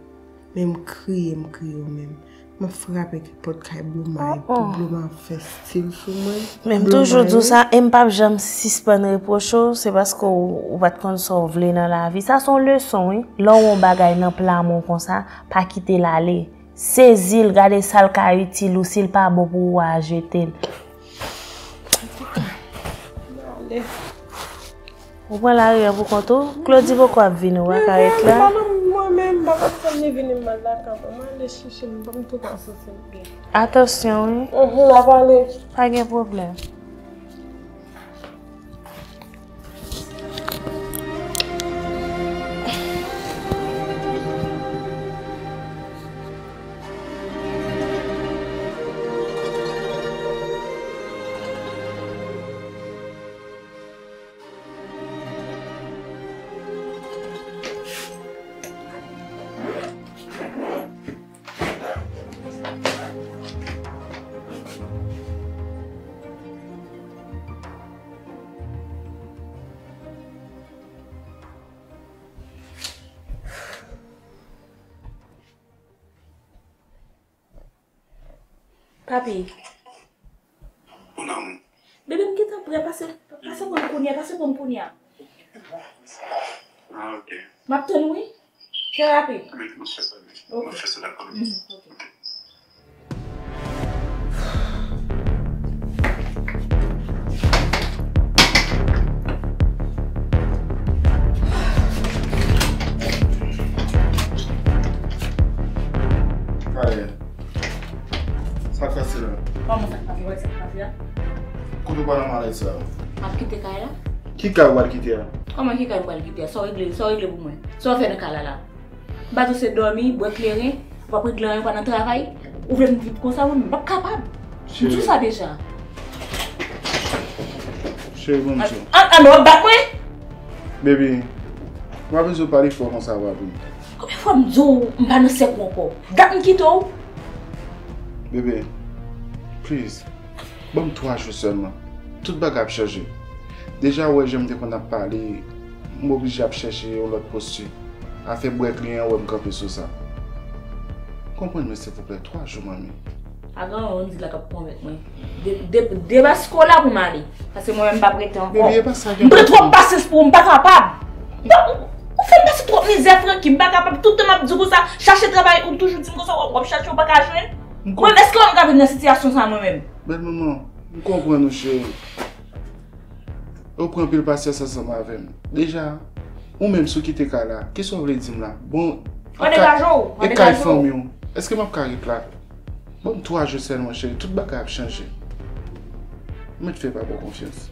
Men m kriye, m kriye w menm. M ap frape pòt kay Blomay pou Blomay fè stil sou mwen. Men m toujou di w sa, e m p ap janm sispann repwoche w, se paske w, ou pa t konn sa w vle nan lavi. Sa se yon leson, wi. Lè w wè yon bagay nan pla men w konsa, pa kite l ale. Sezi l, gade sa l ka itil ou, si l pa bon pou ou a, jete l. Ou pran lari an pou kont ou? Claudie poko ap vini, ou pa ka ret la. Mwen menm, m pa konn sa m li vini m mal lakay mwen. Mwen ale chèche m, ban m tou pa santi m byen. Atansyon, wi. Mhm, n ap ale. Pa gen pwoblèm. Papi. Mon amour. Bebe, m gentan prè, pase, pase pran m kounye a, pase pran m kounye a. Ah, ok. M ap tann ou, wi. Fè rapid. Mèt, m ap fè sa, wi. Ok. M ap fè sa, dakò. Mhm, ok. Kayè. Sa k pase la? Kòman sa k pase? Ou wè sa k pase a? Kote w pral nan malèz sa? M ap kite kay la. Ki kay w pral kite a? Kòman ki kay m pral kite a? Sa w regle, sa w regle pou mwen? Sa w fè nan kay la la? M pa di w se dòmi, bwè kleren, w ap regle anyen, w pa nan travay. Ou vle m viv konsa, mwen menm, m p ap kapab. M di w sa deja. Cheri, bon, m di w. An, an, an, w ap bat mwen? Baby, m pa bezwen pale fò konsa, papi. Konbyen fwa m di w m pa nan sèk ou ankò? Dat m kite w. Bebe, please, ban m twa jou sèlman. Tout bagay ap chanje. Deja, w wè jan m te konn ap pale, m oblije ap chèche yon lòt posti. Afè bwè kleren an, w wè m kanpe sou sa. Konprann mwen, silvouplè, twa jou, manmi. Pa gen anyen w di la k ap konvenk mwen. De, de, debaske w la pou m ale. Paske mwen menm m p ap rete ankò. Bebe, e pa sa ki enpòtan. M pran twòp pasyans pou ou, m pa kapab. M pa, ou, ou fè m pase twòp mizè, Francky, m pa kapab. Tout tan m ap di w konsa, chache travay, ou toujou di m konsa, w ap, w ap chache, ou pa ka jwenn. Mwen, èske mwen ka viv nan sitiyasyon sa mwen menm? Bèl manman, m konprann ou, cheri. Ou pran anpil pasyans ansanm avè m. Deja, ou menm si w kite kay la, kisa w vle di m la? Bon, Mwen degaje w, mwen degaje w. E kay fanmi w? Èske m ap ka ret la? Ban m twa jou sèlman, cheri. Tout bagay ap chanje. Mwen mèt fè papa w konfyans.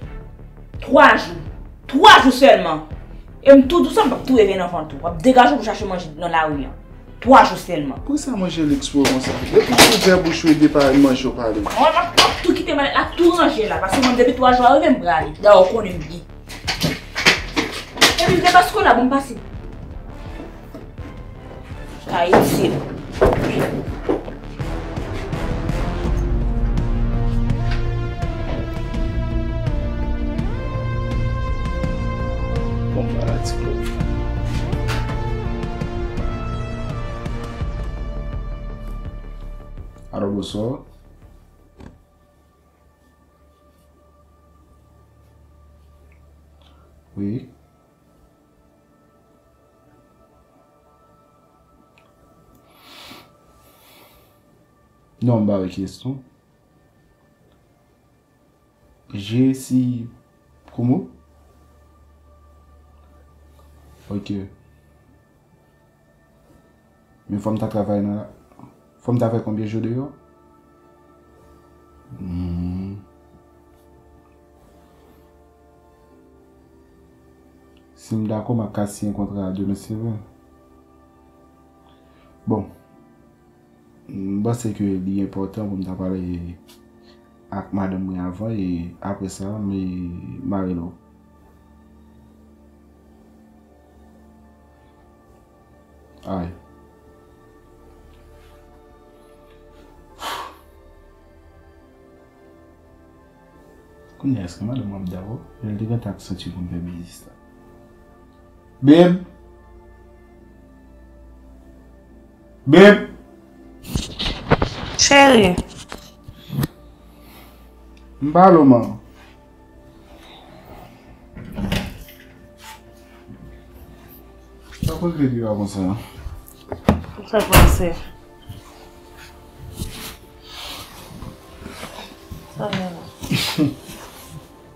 Twa jou. Twa jou sèlman. E m tou di w sa, m p ap tou revyen nan vant ou. W ap degaje w pou chache manje nan lari an. Twa jou sèlman. Poukisa manje lèks pou yo konsa? Depi w ouvè bouch ou e de pawòl manje w pale. Mwen, m ap, m ap tou kite malèt la tou ranje la, paske mwen depi twa jou a rive m prale. Dayè w konnen m byen. Epi m gen baskòl la, bon, m pase. Ka itil. Bon, ba la ti klòch. Alo, bonswa. Wi. Non, m pa wè kiyès non. Jesi Promo? Ok. Men fò m ta travay nan, fò m ta fè konbyen jou deyò? Hmm. Si m dakò, m ap ka siyen kontra a demen, se vre. Bon, m panse ke li enpòtan pou m ta pale ak madanm mwen avan, e apre sa, m, m a rele w. Ay. Kounye a, èske madanm mwen ap dakò? Jan l te gentan ak santi pou m fè biznis la. Babe! Babe! Cheri. M pale w, man. Sa konn vle di a konsa? Sa k pase? Sa gen la?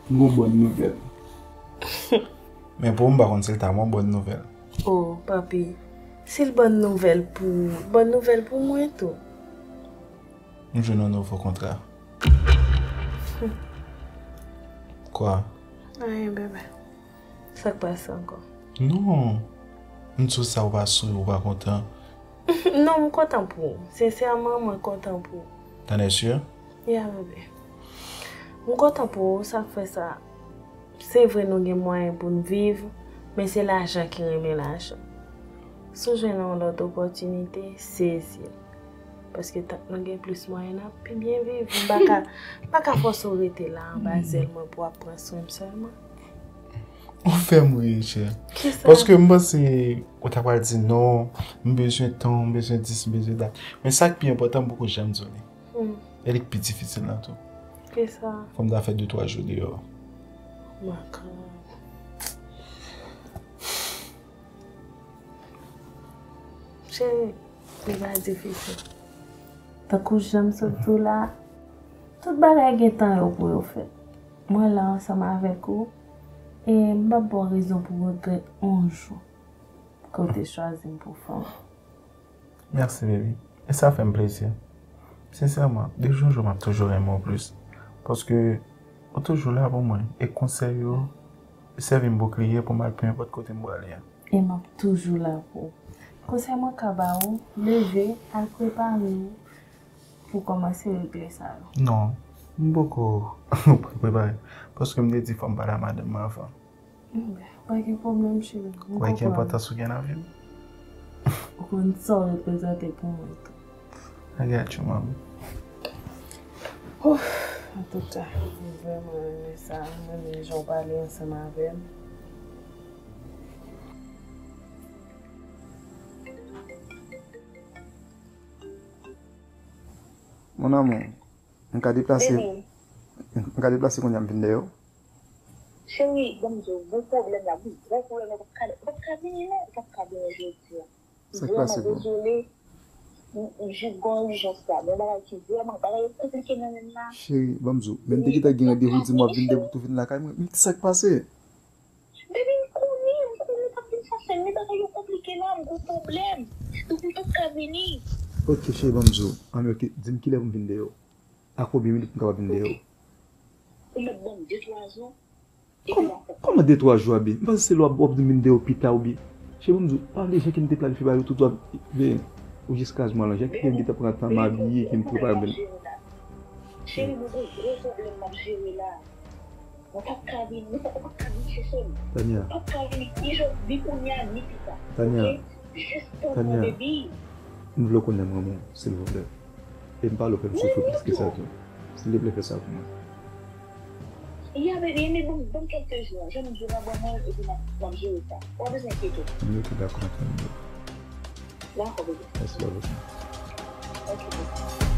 M gon bòn nouvèl. Men pou ou, m pa konn si l ta yon bòn nouvèl. Oh, papi, si l bòn nouvèl pou ou, bòn nouvèl pou mwen tou. M jwenn yon nouvo kontra. Kwa? Anyen, bebe. Sa k pase ankò? Non. M di w sa, ou pa souri, ou pa kontan. Non, m kontan pou ou. Sensèman, mwen kontan pou ou. T'en es sûr? Ya, bebe. M kontan pou ou, sa k fè sa. Se vre nou gen mwayen pou n viv, men se lajan ki renmen lajan. Si w jwenn yon lòt opòtinite, sezi l. Paske tank nou gen plis mwayen, n ap pi byen viv. M pa ka, m pa ka fòse w rete la anba zèl mwen pou w ap pran swen m sèlman. Ou fè m ri, chè. Kisa? Paske m panse ou ta pral di non, m bezwen tan, m bezwen dis, m bezwen dat. Men sa k pi enpòtan, m poko janm di w li. Hmm. E li k pi difisil nan tou. Kisa? Fò m ta fè de twa jou deyò. Makann. Cheri, li pa difisil. Tankou jan m sot di w la, tout bagay gen tan yo pou yo fèt. Mwen la ansanm avèk ou, e m p ap ba w rezon pou w regrèt yon jou ke w te chwazi m pou fanm. Mèsi, baby. E sa fè m plezi. Sensèman, de jou an jou, m ap toujou renmen w plis. Paske ou toujou la pou mwen. E konsèy ou sèvi m boukliye pou m al pe enpòt kote m prale a. E m ap toujou la pou ou. Konsèy mwen ka ba ou, leve, al prepare w pou kòmanse regle sa yo. Non, m poko pral prepare. Paske m te di fò m pale a madanm mwen avan. Ebyen, pa gen pwoblèm, cheri. M konprann. Ou wè ki enpòtans ou gen nan vi m? Ou konn sa w reprezante pou mwen tou. I got you, mami. Ouf, antouka, m vrèman renmen sa. M renmen jan w pale ansanm avè m. Mon amour, m ka deplase, m ka deplase kounye a m vin dèyè w? Cheri, ban m di w, gwo pwoblèm la, wi, gwo pwoblèm la, ou p ap ka, ou p ap ka vini non, ou p ap ka vini jodi a. Sa k pase pou ou? Vrèman dezole, m, m jis gen yon ijans la, gen bagay ki vrèman, bagay yo konplike nan men m la. Cheri, ban m di w, men m te gentan gen randevou di m w ap vin dèyè pou tou vin lakay mwen, men sa k pase? Baby, m konnen, m konnen w p ap vin sa Men bagay yo konplike la, m gon pwoblèm. Donk, m p ap ka vini. Ok, cheri, ban m di w. Anben, ok, di m kilè pou m vin dèyè w. Ak konbyen minit m kapab vin dèyè w? Ou mèt ban m de twa jou. Kòman, kòman de twa jou, Abi? M panse se lè w ap, w ap di m vin dèyè w pita, oubyen. Cheri, ban m di w, pa de jan ke m te planifye bagay yo tout, w ap, ben, ou jis kraze mwen lan. Jan ke m gentan pran tan m abiye, ke m prepare m vin. Cheri, m gon gwo pwoblèm m ap jere la. Mwen p ap ka vin, mwen p ap, mwen p ap ka vin chèche m. Tania. Mwen p ap ka vin ni jodi kounye a, ni pita. Tania. Ok? Jis pou mwen, baby. M vle w konnen m renmen w, silvouplè. E m pa vle w fè m soufri plis ke sa tou. Silvouplè, fè sa pou mwen. Ya, baby, men ban m, ban m kèlke jou. Jan m di w la, ban mwen l, epi m ap, m ap jere sa. Ou pa bezwen enkyete w. M rete dakò avè w. Dakò, bebe. Mèsi, bebe. Ok, bebe.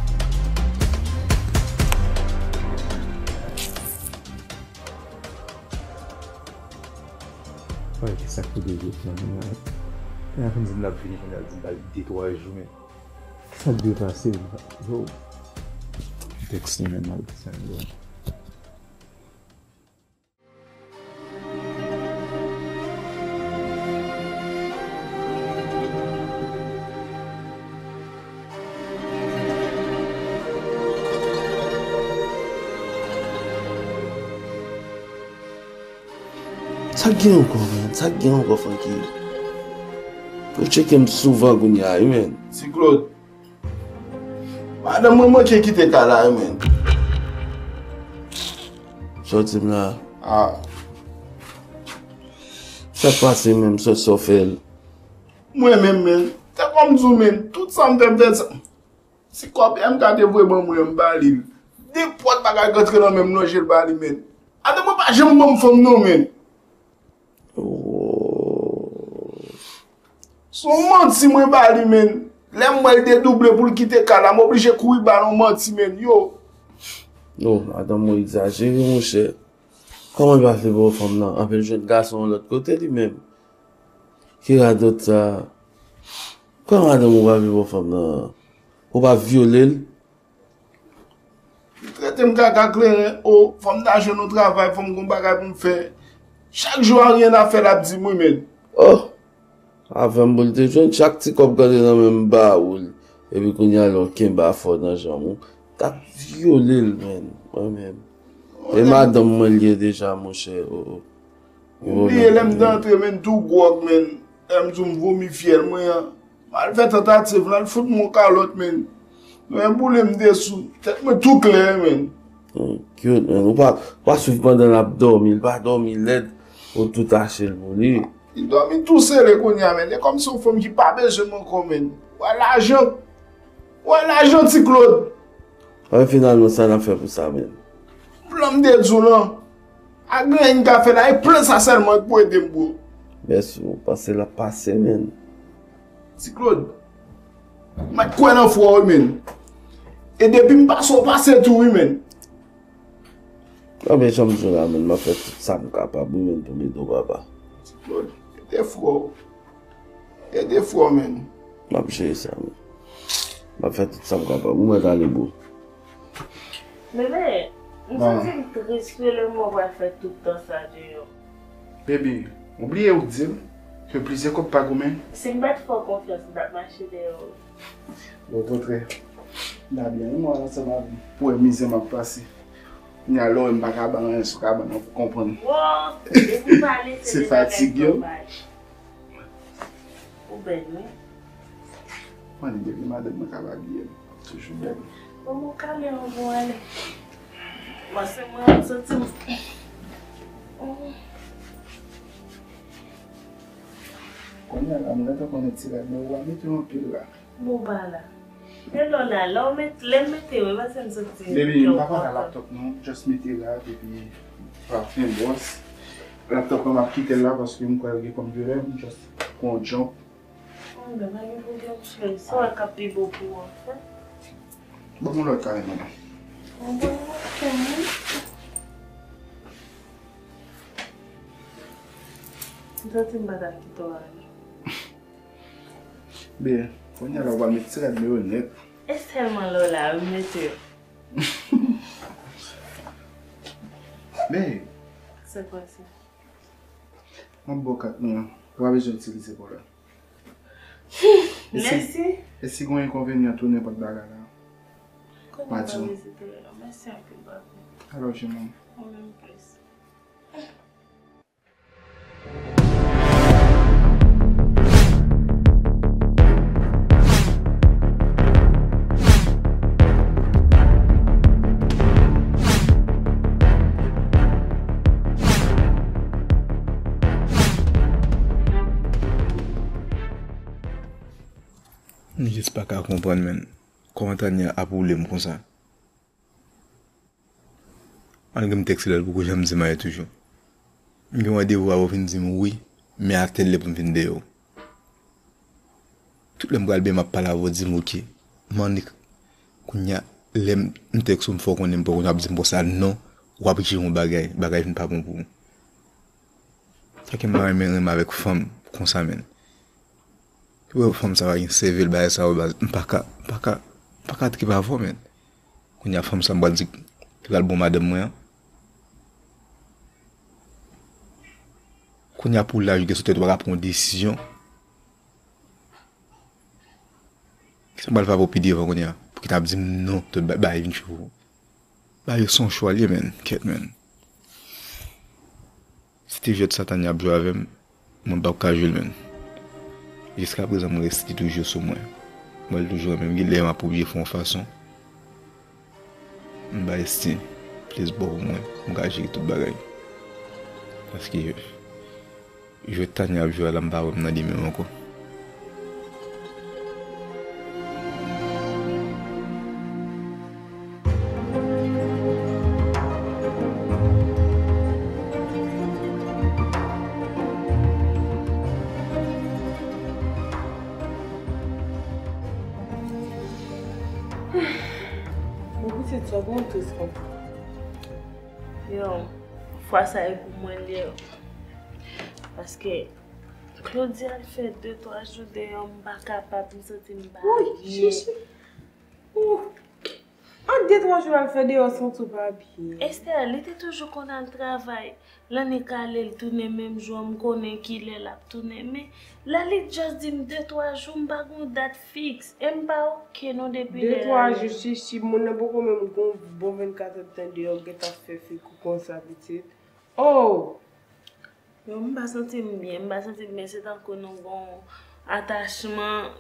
Ay, ki sa k rive jodi a menm la? Lè a fin di m l ap vini, kounye a l di m bay de twa jou, men ki sa k dwe pase, yo? Tèks li menm, Ayisyen, yo. Sa k gen ankò, man? Sa k gen ankò, Francky? Mwen tcheke m souvan kounye a, wi, man. Ti Claude. Madanm mwen manke kite kay la, wi, man. Sòti m la. Ah. Sa k pase menm, sa, sa w fè l? Mwen menm, man. Te kòm di w, man. Tout sa m fè, m fè sa. Ti kòb M K te voye ban mwen, m ba li l. Nenpòt bagay k antre nan men m, lonje l ba li, man. Madanm mwen pa janm ban m fanm, non, man. Oh. Se yon manti mwen ba li, man. Lè m wè l dedouble pou l kite kay la, m oblije kouri ba l yon manti, man. Yo. Non, madanm mwen egzajere, monchè. Kòman l pa vle ba w fanm nan? Anpil jèn gason yon lòt kote li menm. Ki radòt sa? Kòman madanm ou pa vle ba w fanm nan? Ou pa vyole l? Li trete m kaka kleren, o, fò m ta jwenn yon travay, fò m gon bagay pou m fè. Chak jou a rien à faire l ap di m wi, man. Oh! Avè m pou l te jwenn, chak ti kòb k antre nan men m ba ou l. Epi kounye a lè w kenbe afè w nan janm ou, t ap vyole l, man. Mwen menm. E madanm mwen l ye deja, monchè. Oh, oh. Ou bliye lè m te antre, man, tou gwòg, man. Lè m di w m vomi fyèl mwen an. M al fè tantativ, l al fout m yon kalòt, man. Men boule m de sou. Tèt mwen tou klè, man. Hmm, cute, man. Ou pa, ou pa swiv pandan l ap dòmi. L pa dòmi lèd. Ou tou tache l pou li. Li dòmi tou sere kounye a, man. E kòmsi yon fanm ki pa bezwen m ankò, man. Wè lajan. Wè lajan, Ti Claude. Wè finalman sa n ap fè pou sa menm. Plan m te di w lan. A gen anyen m ka fè la, e plan sa sèlman ki pou ede m, bro. Mèsi, ou panse l ap pase, man. Ti Claude, m mèt kwè nan fwa w, wi, man. E depi m pase, w pase tou, wi, man. Anben, jan m di w la, man, m ap fè tout sa m kapab, wi, man, pou m ede w, papa. Ti Claude, ede frè w. Ede frè w, man. M ap jere sa, man. M ap fè tout sa m kapab. Ou mèt ale, bro. Bebe, m santi m tris wi lè m wè w pral fè tout tan sa deyò. Baby, ou bliye ou t di m ke plizyè kòb pa goumen? Si m pa t fè w konfyans, m t ap mache dèyè w. Okontrè, m ta byen renmen w al ansanm avè m pou wè mizè m ap pase. Kounye a lè w wè m pa ka ba w anyen sou kabann nan pou konprann. Wo, depi w pale, se de bagay tòpaj. Ou bèl, wi. Mwen, depi madanm mwen ka abiye m, toujou bèl. Bon, mwen kale yon bon ale. Paske mwen santi m. Kounye a la, m gentan konnen ti rad mwen, ou pa mete anpil la. Bon, ba la. E lè w la, lè w met, lè m mete yo, e paske m santi m. Baby, m pa pral a laptop non, just mete rad epi pafen, bwòs. Laptop la m ap kite l la paske m kwè l gen kòm de rèv, m just pran yon jump. Anben, pa gen pwoblèm, cheri. Sa w wè k ap pi bon pou ou an fè. Ban m yon lòt kare, manman. Anben, ok, wi. M santi m pa t ap kite w ale. Ben, kounye a la w pral met ti rad mwen yo nèt. E sèlman lè w la, wi, m mete yo. Ben. Se kwa sa? M ap ba w kat mwen an. Ou pa bezwen itilize pawòl la. E si, e si gen enkonvenyan tou nenpòt bagay la, m a di w. Mèsi anpil, papi. Alò, je m'aime. Ou menm plis. M jis pa ka konprann, menn. Kòman Tania ap woule m konsa? Malgre m tèks li, l poko janm di m anyen toujou. M gen randevou avè w, vin di m wi, men a tèl lè pou m vin dèyè w. Tout lè m pral byen, m ap pale avè w, di m oke. M annik. Kounye a, lè m, m tèks ou, m fè w konnen m pran kounye a, w ap di m konsa non, w ap jere yon bagay, bagay vin pa bon pou ou. Sa ke m pa renmen renmen avèk fanm konsa, menn. Ou wè fanm sa pa gen sèvèl bagay sa yo baz. M pa ka, m pa ka, m pa ka trip avè w, menn. Kounye a fanm sa m pral di li pral bon madanm mwen an. Kounye a pou laj ou gen sou tèt ou pa ka pran yon desizyon. Kisa m pral fè pou pi devan kounye a? Pou ki t ap di m non, tout ba-, bagay vin cho pou ou. Bagay yo se yon chwa l ye, menn. Kèt, menn. Si te jwèt sa Tania ap jwe avè m, mwen m p ap ka jwe l, menn. Jiskaprezan, m reste toujou sou mwen. Mwen, l toujou renmen m. Gen lè m ap oblije fè yon fason. M bay Estin plis bò pou mwen. M ka jere tout bagay. Paske jwèt Tania ap jwe a la, m pa wè m nan li menm ankò. Bon, pitit, sa bon tris konsa. Yo, fwa sa e pou mwen l ye. Paske Claudia al fè de twa jou deyò, m pa kapab, m santi m pa byen. Wi, chichi. Ou, an de twa jou al fè deyò, santi w pa byen. Esther, li te toujou konn al travay. Lanne kale, l tounen menm jou an, m konnen kilè l ap tounen. Men la, li just di m de twa jou, m pa gon dat fiks. E m pa oke non depi lè la. De twa jou, chichi, moun nan poko menm gon bon vennkat èdtan deyò, gentan fè fik ou konsa, pitit. Oh! Yo, m pa santi m byen, m pa santi m byen, se tankou nou gon atachman.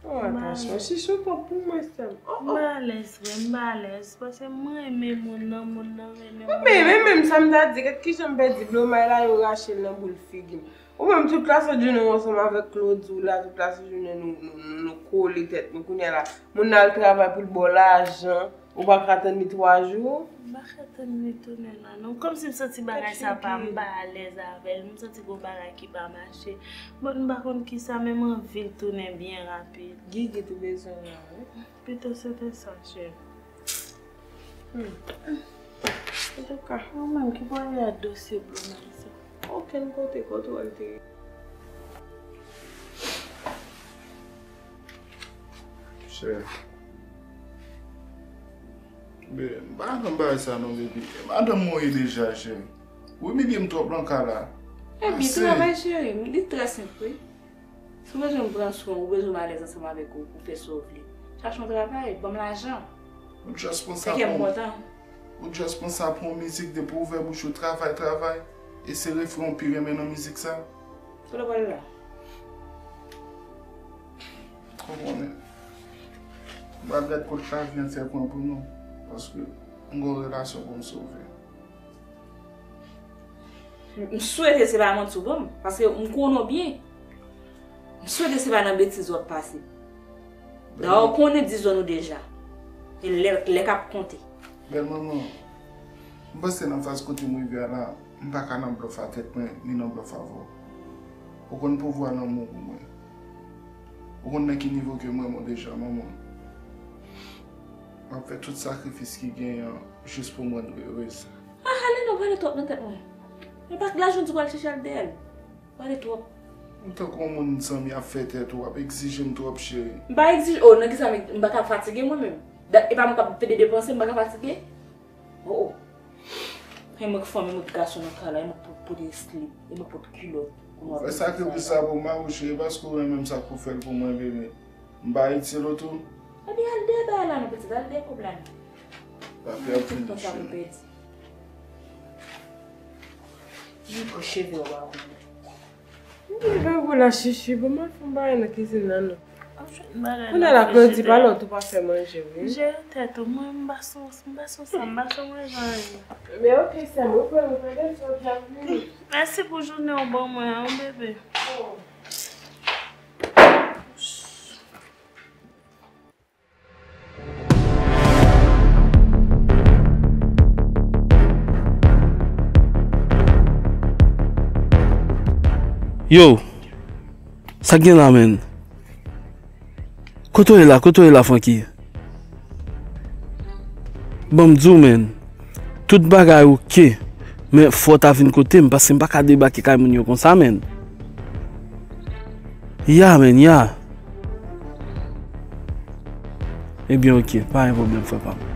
Yon atachman, chichi, ou pran pou mwen sèm. Oh, oh. M alèz vre, m alèz, paske m renmen moun nan, moun nan renmen mwen. Ou menm, e menm sa m ta di, gad kijan m pèdi blomay la, yo rache l nan boul figi m. Ou menm, tout lasanjounen w ansanm avèk Claude ou la, tout lasanjounen nou, nou, nou, nou kole tèt nou, kounye a la, moun nan al travay pou l ba w lajan. Ou pa ka tann li twa jou? M pa ka tann li tounen la non. Kòmsi m santi bagay sa pa, m pa alèz avè l. M santi gon bagay ki pa mache. Bon, m pa konn kisa, men m anvi l tounen byen rapid. Gigit ou bezwen la, wi. Pito se te sa, cheri. Hmm. Antouka. Ou menm ki bò w ye ak dosye blomay sa? Okenn kote, kote w al te ye? Chè. Be, m pa nan bagay sa non, baby. Madanm mwen ye deja, chè. Ou imilye m twòp nan kay la. Epi, ase. Travay, cheri, li trè senp, wi. Si w bezwen m pran swen w, ou bezwen m alèz ansanm avèk ou, pou fè sa w vle. Chache yon travay, ban m lajan. Ou just pran sa pou, ou just pran sa pou yon mizik depi w ouvè bouch ou, travay, travay. E se refren w pi renmen nan mizik sa. Kote w pral la? Ou konnen. M pral gad kot lavi an fè pran pou nou. Paske m gen yon relasyon pou m sove. M swete se pa manti w ban m, paske m konnen w byen. M swete se pa nan betiz w ap pase. Dayè, w konnen dizon nou deja. E lè, lè k ap konte. Bèl manman, m panse nan faz kote m rive a la, m pa ka nan blòf a tèt mwen, ni nan blòf avè w. Ou konn pouvwa lanmou w pou mwen. Ou konn nan ki nivo ke m renmen w deja, manman. M ap fè tout sakrifis ki genyen an jis pou m rann ou erez. Ah, ale non, pale twòp nan tèt mwen. E pa k lajan w di w al chèche al dèyè l. Pale twòp. Ou tankou yon moun zanmi ap fè tèt ou, w ap egzije m twòp, cheri. M pa egzije, oh, nan kisa m, m pa ka fatige mwen menm? Da-, e pa mwen k ap pede depanse, m pa ka fatige? Oh, oh. E mwen k fanm, e mwen k gason nan kay la, e mwen k pot, pote slip, e mwen k pot kilòt. Fè sakrifis sa pou mari w, cheri, paske ou renmen m, sa k pou fè l pou mwen, bebe. M pa itil ou tou? Ebyen, al dèyè bagay la non, pitit, al dèyè kòb la non. Papi ap vini, cheri. Li pran cheve w ba ou. M vin gangou la, chichi. Bon, m al fè yon bagay nan kizin nan non. Kounye a la, Claudy, pale w tou pa fè manje, wi. Jere tèt ou. Mwen, m pa sou, m pa sou sa, m pa sou manje anyen. Men ok, sè m, ou pran, ou pran de sòt la, wi. Mèsi pou jounen w ban mwen an, wi, bebe. Yo, sa k gen la, menn? Kote w ye la, kote w ye la, Francky? Ban m di w, menn. Tout bagay oke, men fò w ta vin kote m, paske m pa ka debake kay moun yo konsa, menn. Ya, menn, ya. Ebyen, oke, pa gen pwoblèm, frè pa m.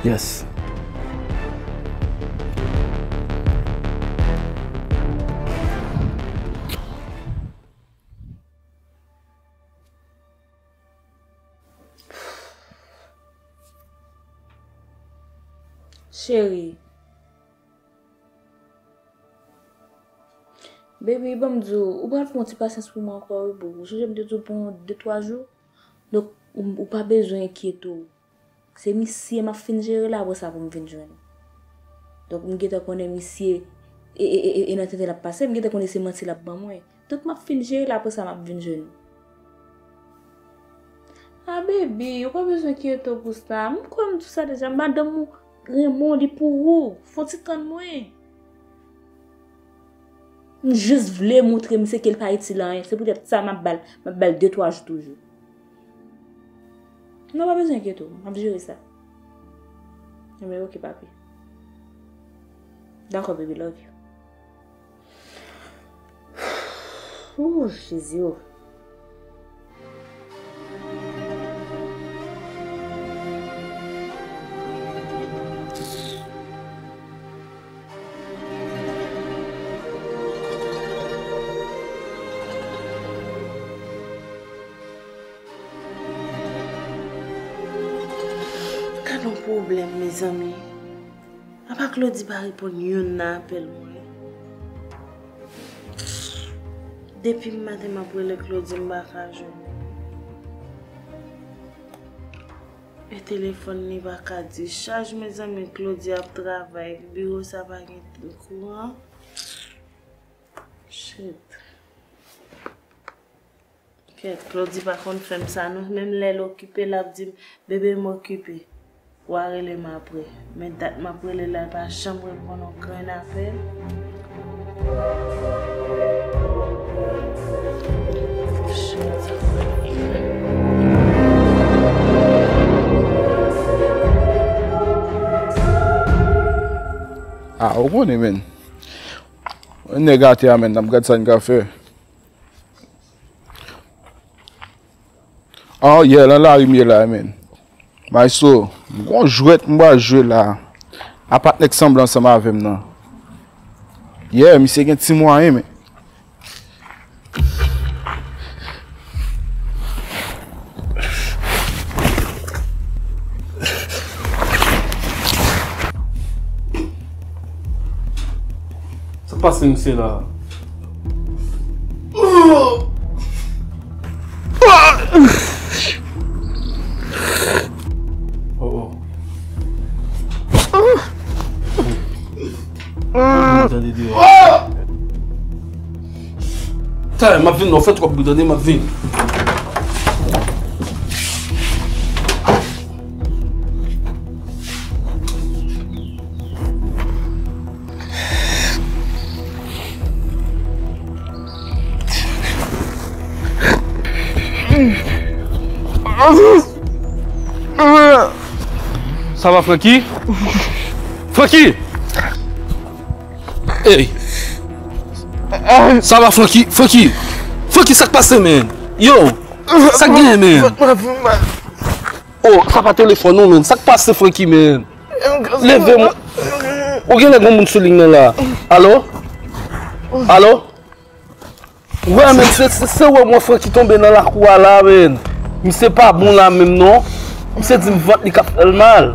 Yes. Cheri. Baby, ban m di w, ou pral pran yon ti pasyans pou mwen ankò, wi, boo. Ou sonje m te di w pran yon de, twa jou? Donk, ou, ou pa bezwen enkyete w. Se misye m ap fin jere la, apre sa pou m vin jwenn ou. Donk, m gentan konnen misye, e, e, e, e, e nan tenten l ap pase, m gentan konnen se manti l ap ban mwen. Donk, m ap fin jere la, apre sa, m ap vin jwenn ou. A, baby, ou pa bezwen enkyete w pou sa. M kwè m di w sa deja, madanm ou renmen w, li pou ou. Fè w ti tann mwen. M jis vle moutre misye ke l pa itil anyen. Se poutèt sa m ap ba l, m ap ba l de, twa jou toujou. Non, pa bezwen enkyete w, m ap jere sa. Enben, oke, papi. Dakò, baby, love you. Ooh, Jezi, oh. Gad yon pwoblèm, mezanmi. Apa Claudy pa reponn youn nan apèl mwen? Depi maten m ap rele Claudy, m pa ka jwenn li. E telefòn li pa ka dichaj, mezanmi, Claudy ap travay, biwo sa pa gen kouran. Shit. Kèt, Claudy pa konn fè m sa non. Menm lè l okipe, l ap di m, bebe, m okipe. W a rele m apre. Men dat m ap rele l la, l pa janm reponn yon grenn apèl. Ah, ou konnen, menn. Nèg atè a, menn, n ap gad sa n ka fè. Oh yeah, nan lari m ye la, menn. Maestro, m gon jwèt m pral jwe la. A patnè k sanble ansanm avè m nan. Yeah, misye gen ti mwayen, men. Sa k pase misye la? Oh, oh. Tande deyò. Talè, m ap vin, non, fè twòp bri, tande, m ap vin. Sa va, Francky? Francky! Ey! Sa va, Francky? Francky! Francky, sa k pase, menn? Yo! Sa k genyen, menn? Oh, sa pa telefòn ou, menn. Sa k pase, Francky, menn? Leve, mwen. Ou genlè gon moun sou liy nan la. Alo? Alo? Wè, men se, se, se wè mwen Francky tonbe nan lakou a la, men. Misye pa bon la menm, non. Misye di m vant li k ap fè l mal.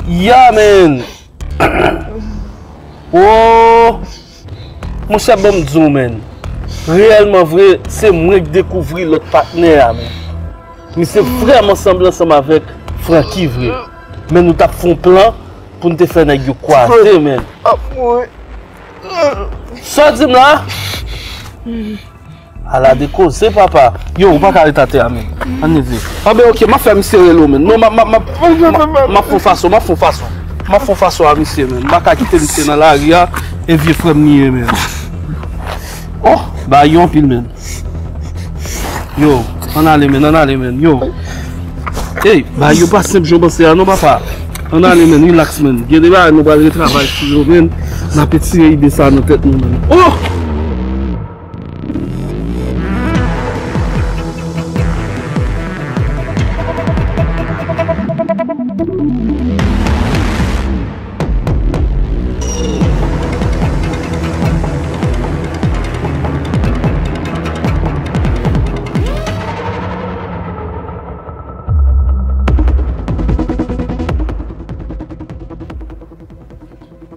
Ya, men. Oh! Monchè, ban m di w, men. Reyèlman vre, se mwen k dekouvri lòt patnè a, men. Misye vrèman sanble ansanm avèk Francky vre. Men nou t ap fè yon plan pou n te fè nèg yo kwaze, men. Sa w di m la? Ala de koze, papa. Yo, ou pa ka ret atè a, men. Ann leve. Anben, oke, m ap fè misye rele w, men. Non, m ap, m ap, m ap, m ap, m ap fè yon fason, m ap fè yon fason. M ap fè yon fason a misye, men. M pa ka kite misye nan lari a, e vye frè m li ye, men. Oh, bagay yo anpil, men. Yo, ann ale, men, ann ale, men. Yo. Ey, bagay yo pa senp jan w panse a, non, papa. Ann ale, men, relax, men. Gen de bagay nou pral retravay sou yo, men. N ap etire ide sa nan tèt nou, men. Oh!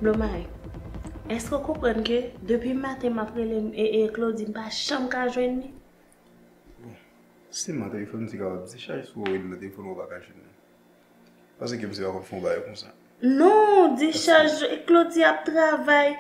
Blomay, èske w konprann ke depi maten m ap rele e, e Claudy, m pa janm ka jwenn li? Bon, sèlman telefòn m te kapab dechaje, si w rele nan telefòn ou pa ka jwenn li. Paske misye pa konn fè yon bagay konsa. Non, dechaj, Claudy ap travay.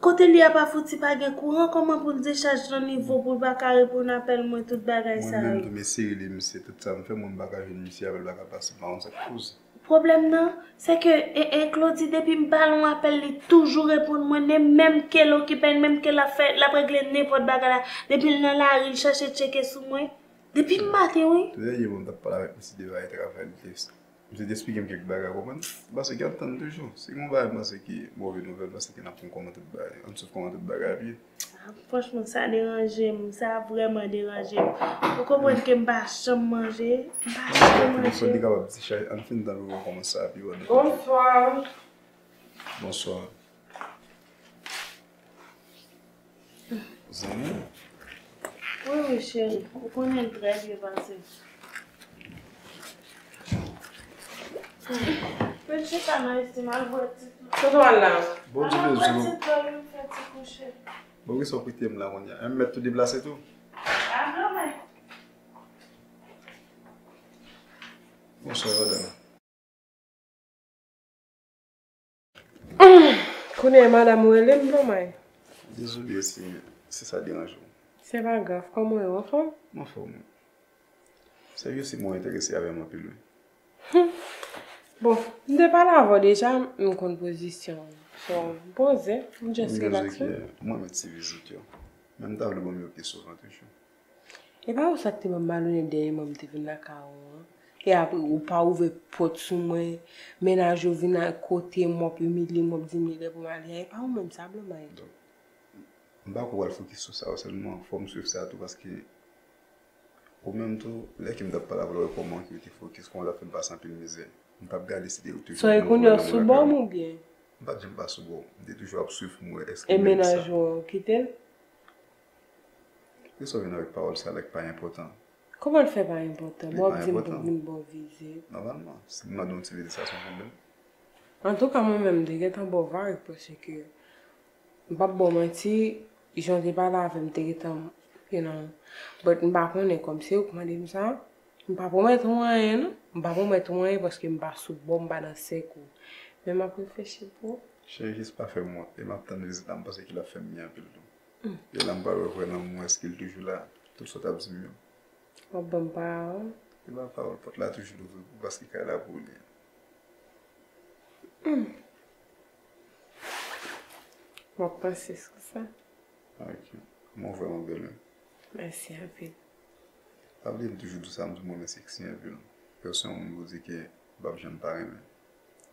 Kote li a pa fouti pa gen kouran, kòman pou l dechaj nan nivo pou l pa ka reponn apèl mwen, tout bagay sa yo? Mwen menm tou, m eseye rele misye, tout sa m fè, mwen m pa ka jwenn misye, apèl pa ka pase, m pa konn sa k koze. Pwoblèm nan, se ke, e, e, Claudy, depi m ba l yon apèl, li toujou reponn mwen, ne menm ke l okipe, menm ke l ap fè, l ap regle nenpòt bagay la. Depi l nan lari, l chache tcheke sou mwen. Depi maten, wi. Tou dènyèman, m t ap pale avèk misye de bagay travay, li te, misye te esplike m kèk bagay, w konprann? M panse ke ap tann toujou. Si gen yon bagay, m panse ki move nouvèl, m panse ke n ap konn kòman tout bagay, ann swiv kòman tout bagay ap ye. Ah, franchman, sa deranje m, sa vrèman deranje m. Ou konprann ke m pa janm manje, m pa janm manje. Telefòn li kapab dechaje, ann fin tann pou nou kòmanse ap ye. Bonswa. Bonswa. Zanmi? Wi, wi, cheri. Ou konnen l trè byen pase. Pèt chita nan estim, al bwè ti dlo. Kote w al la? Bon, ti bezou. Al bwè ti dlo, wi, m fè ti kouche. Bon, kisa w kite m la kounye a? M mèt tou deplase tou? A, non, men. Bonswa, madanm. Kounye a madanm ou rele m, Blomay? Dezole si, si sa deranje w. Se pa grav, kòman w ye, w anfòm? M anfòm, wi. Sèvis ou enterese avè m anpil, wi. Bon, m te pale avè w deja, m konn pozisyon w. So, poze, m just relax, wi. Mwen renmen ti vizit yo. Men m ta vle w ban m yo pi souvan toujou. E pa ou sa k te ban m malonèt dènyèman m te vin lakay ou an? E apre, ou pa ouvè pòt sou mwen, mennaj ou vin al kote m, w ap imilye m, w ap di m li lè pou m ale a, e pa ou menm sa, Blomay? Donk, m pa ko pral fokis sou sa yo sèlman, fò m swiv sa tou, paske ou menm tou, lè ke m t ap pale avè w, ou wè kòman ke w te fokis, kòman w t ap fè m pase anpil mizè. M t ap gade si te ou toujou. So, e kounye a w sou bò m oubyen? M pa t janm pa sou bò w. M te toujou ap swiv pou m wè èske menm sa. E mennaj ou an, ou kite l? Kisa w vin avèk pawòl sa la ki pa enpòtan? Kòman l fè pa enpòtan? Bon, w ap di m pou m vin ba w vizit. Nòmalman, si m mande w yon ti vizit, sa se yon pwoblèm? Antouka, mwen menm, m te gentan ba w vag, paske, m p ap ba w manti, jan w te pale avè m, m te gentan, you know, but m pa konnen, kòm se ou k mande m sa, m pa pwomèt ou anyen, non. M pa pwomèt ou anyen, paske m pa sou bò, m pa nan sèk ou. Men m ap reflechi pou ou. Cheri, jis pa fè m wont, e m ap tann vizit la, m panse ke l ap fè m byen anpil tou. E la m pral wè vrè lanmou, èske l toujou la? Tout sa w t ap di m yo. W ap ban m pawòl? E pa pawòl, pòt la toujou louvri pou w, paske kay la pou ou li ye. M ap panse sou sa. Ok. Mwen vrèman bèl, wi. Mèsi anpil. Pa bliye m toujou di w sa, m di w mwen renmen seksi anpil. Yo se yon moun pou di ke m p ap janm pa renmen.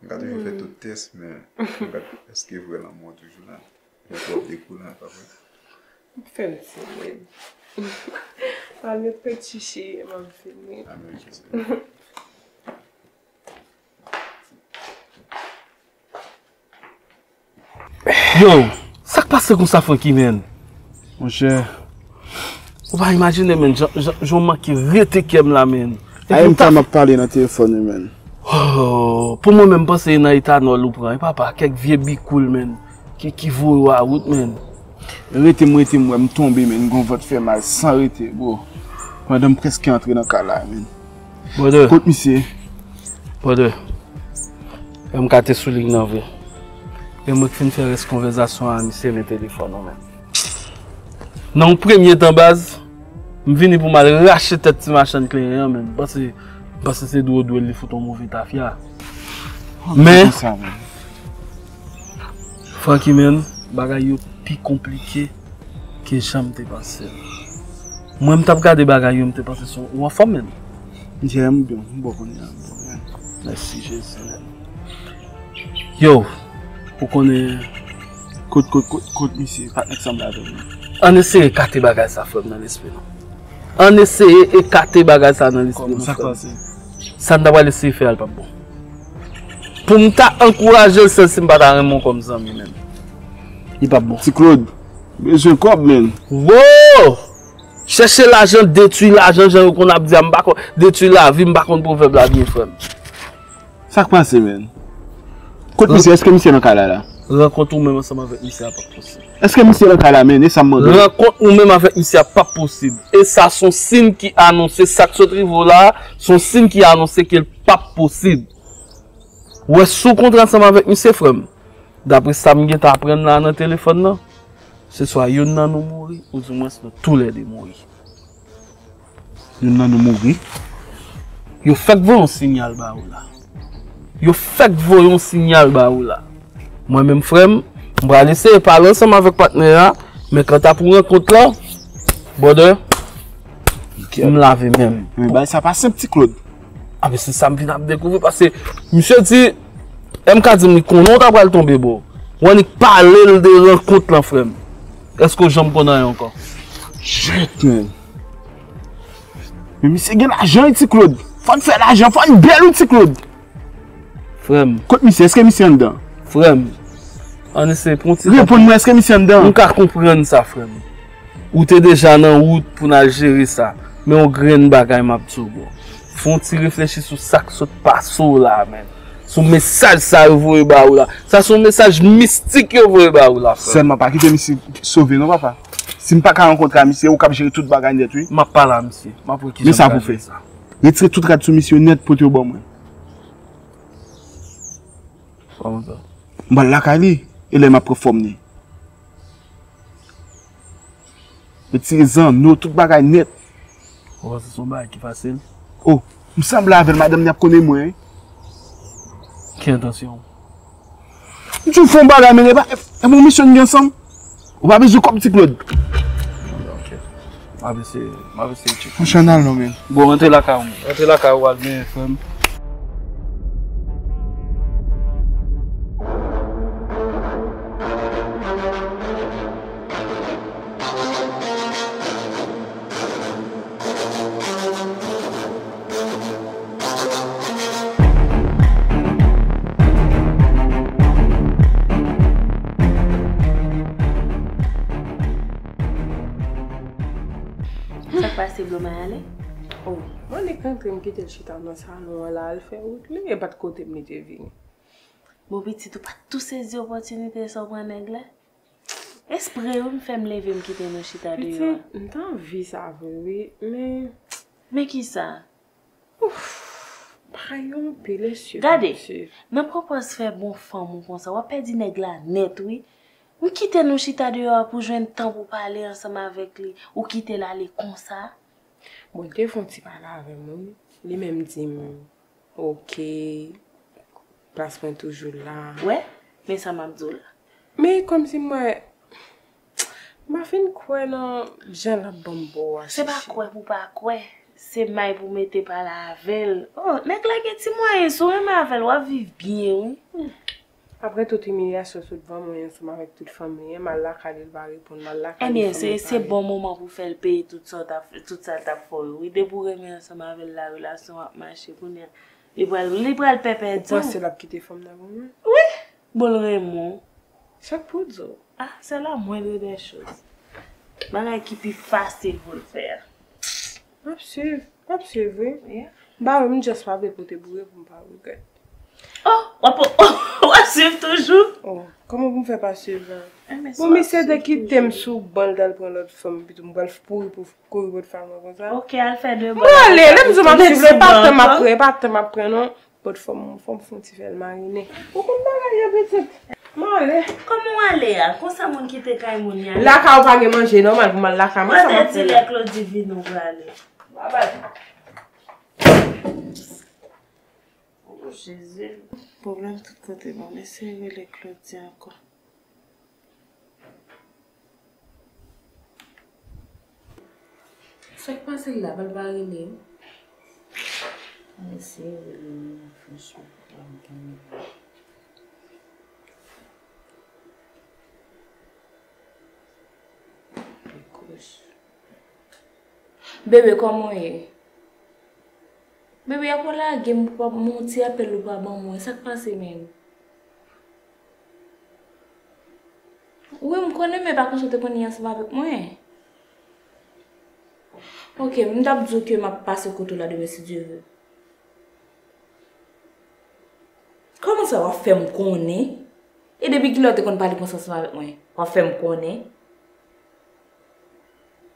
M ka toujou fè tout tès, men m gad èske vrè lanmou an toujou la. Gen twòp dekoulè, pa vre? Ou fè m timid. Pa met pèt chichi, m ap vini. Ameriken se. Yo, sa Pase konsa, Francky, menn. Monchè. Ou pa imajine, menn, jan, jan, jan w manke rete kè m la, menn. Epi a m ta m ap pale nan telefòn wi, menn. Oh, pou mwen menm, m panse e nan etanòl ou pran, e papa, kèk vye bikoul, menn, ki, ki voye w a wout, menn. Rete m, rete m, wè m tonbe, menn, gon vant fè mal, san rete, bro. Pandan m prèske antre nan kay la, menn. Brother. Kot misye? Brother. M ka te sou liy nan vre. E mwen k fin fè rès konvèsasyon an, misye men telefòn ou menm. Nan yon premye tan, baz, m vini pou m al rache tèt ti machann kleren an, menn. M panse, m panse se dwe dwe li fout yon move tafya. Men, Francky, menn, bagay yo pi konplike ke jan m te panse l. Mwen, m t ap gade bagay yo, m te panse se yon, ou anfòm, menn? Jere m byen, m bon kounye a, m bon, menn. Mèsi, Jezi, menn. Yo, ou konnen. Kot, kot, kot, kot misye, patnè k sanble avè w, menn? Ann eseye ekate bagay sa, frè m, nan lespri nou. Ann eseye ekate bagay sa nan lespri nou, frè m. Sa n ta pral eseye fè a, l p ap bon. Pou m ta ankouraje l, sèl si m pa ta renmen w kòm zanmi, menn. Li p ap bon. Ti Claude, bezwen kòb, menn. Wo! Chèche lajan, detwi lajan, jan yo konn ap di a, m pa konn, detwi lavi, m pa konn pwovèb la byen, frè m. Sa k pase, menn? Kot misye? Èske misye nan kay la, la? Rankont ou menm ansanm avèk misye a p ap posib. Èske misye nan kay la, menn? E sa m mande w. Rankont ou menm avèk misye a p ap posib. E sa s on siy ki anonse sa k sot rive w la, s on siy ki anonse ke l p ap posib. Ou wè, si w kontre ansanm avèk misye, frè m, dapre sa m gentan aprann la nan telefòn nan, se swa youn nan nou mouri, oudimwens nou toulède mouri. Youn nan nou mouri. Yo fèk voye yon sinyal ba ou la. Yo fèk voye yon sinyal ba ou la. Mwen menm, frè m, m pral eseye pale ansanm avèk patnè a, men kanta pou rankont la, brother, m lave men m. Men bagay sa pa senp, Ti Claude. A, men se sa m vin ap dekouvri, paske misye di, M K di m li konnen w ta pral tonbe, bro. W annik pale l de rankont lan, frè m. Èske w janm konn anyen ankò? Shit, man. Men misye gen lajan, wi, Ti Claude. Fò n fè lajan, fò n bèl, wi, Ti Claude. Frè m. Kot misye? Èske misye anndan? Frè m. Ann eseye pran yon ti tan. Reponn mwen, èske misye anndan? M ka konprann sa, frè m. Ou te deja nan wout pou n al jere sa. Men yon grenn bagay m ap di w, bro. Fè yon ti reflechi sou sa k sot pase w la, man. Sou mesaj sa yo voye ba ou la. Sa se yon mesaj mistik yo voye ba ou la, frè. Sèlman pa kite misye sove non, papa. Si m pa ka rankontre a misye, ou k ap jere tout bagay nèt, wi. M ap pale a misye. M ap wè kijan m ka jere sa. Men sa pou fè. Retire tout rad sou misye nèt, pote yo ban mwen. Kòman sa? M pral lakay li, e lè m ap pran fòm li. Retire zanno, tout bagay nèt. Ou panse se yon bagay ki fasil? Oh, m sanble avè l, madanm li ap konnen mwen, wi. Ki entansyon w? M di w fè yon bagay, men e pa, e pa yon misyon n gen ansanm. Ou pa bezwen kòb, Ti Claude. Ok. M ap eseye, m ap eseye tcheke. Monchè, n al non, men. Bon, rantre lakay ou. Rantre lakay ou, al benyen, frè m. Sa k pase, Blomay ale? Oh, mwen li k rantre, m kite l chita nan salon an la, al fè wout li, e pa t kote m li te vini. Bon, pitit, ou pa t tou sezi opòtinite sa w pran nèg la? Espre wi m fè m leve m kite nou chita deyò a. Pitit, m t anvi sa vre wi, men. Men kisa? Ouf, bagay yo anpil, mesye. Gade, nan pran pòz fè bon fanm ou konsa, w ap pèdi nèg la nèt wi. M kite nou chita deyò a pou jwenn tan pou pale ansanm avèk li, ou kite l ale konsa? Bon, li te fè yon ti pale avè m wi. Li menm di m, oke, plas mwen toujou la. Wè, men sa m ap di w la. Men kòmsi m wè, m pa fin kwè nan jan l ap ban m bo a, chichi. Se pa kwè pou pa kwè, se may pou mete pale avè l. Oh, nèg la gen ti mwayen, si w renmen avè l, w ap viv byen wi. Apre tout imilyasyon sot ban mwen ansanm avèk tout fanmi an, m al lakay li, li pa reponn, m al lakay li, fanmi l pa reponn. Ebyen, se, se bon moman pou fè l peye tout sa w t ap, tout sa l t ap fè w yo wi. Depi w renmen ansanm avè l, la relasyon ap mache. Kounye a, li pral, li pral pèpèdi w. Ou panse l ap kite fanm nan pou mwen? Wi! Bon, l renmen w. Sa k pou w di w? Ah, c'est la moindre des choses. Bagay ki pi fasil pou l fè a. M ap swiv, m ap swiv, wi. Yeah. M pa wè, m just pa vle pote boure pou m pa regrèt. Oh, w ap, w ap swiv toujou? Oh, kòman pou m fè pa swiv la? Eh, men bon, misye te kite m sou ban l t al pran lòt fanm, epi tou m pral pouri pou kouri bòt fanm nan konsa. Ok, al fè de bò. M ale, lè m di w m ap swiv la, e pa tan m ap pran, e pa tan m ap pran, non. Bòt fanm, fanm fon ti fè l marinen. Ou konn bagay yo, pitit. M ale. Kòman w ale a? Konsa moun kite kay moun y ale. Lakay ou pa gen manje, nòmal pou m al lakay mwen, sa m ap fè la? Mwen te di lè Claudy vini ou prale. Babay. Oh, Jezi. Pwoblèm tout kote. Bon, eseye rele Claudy ankò. Sa k pase l la, pa l pa rele m? Mwen eseye rele l, franchman, pa m tande. Bebe, kòman w ye? Bebe, y ap lage m, ou pa, m yon ti apèl ou pa ban mwen. Sa k pase menm? Wi, m konnen, men pa konsa w te konn ye ansanm avèk mwen. Ok, m t ap di w ke m ap pase kote w la demen, si Dye vle. Kòman sa w ap fè m konnen? E depi kilè w te konn pale konsa ansanm avèk mwen? W ap fè m konnen?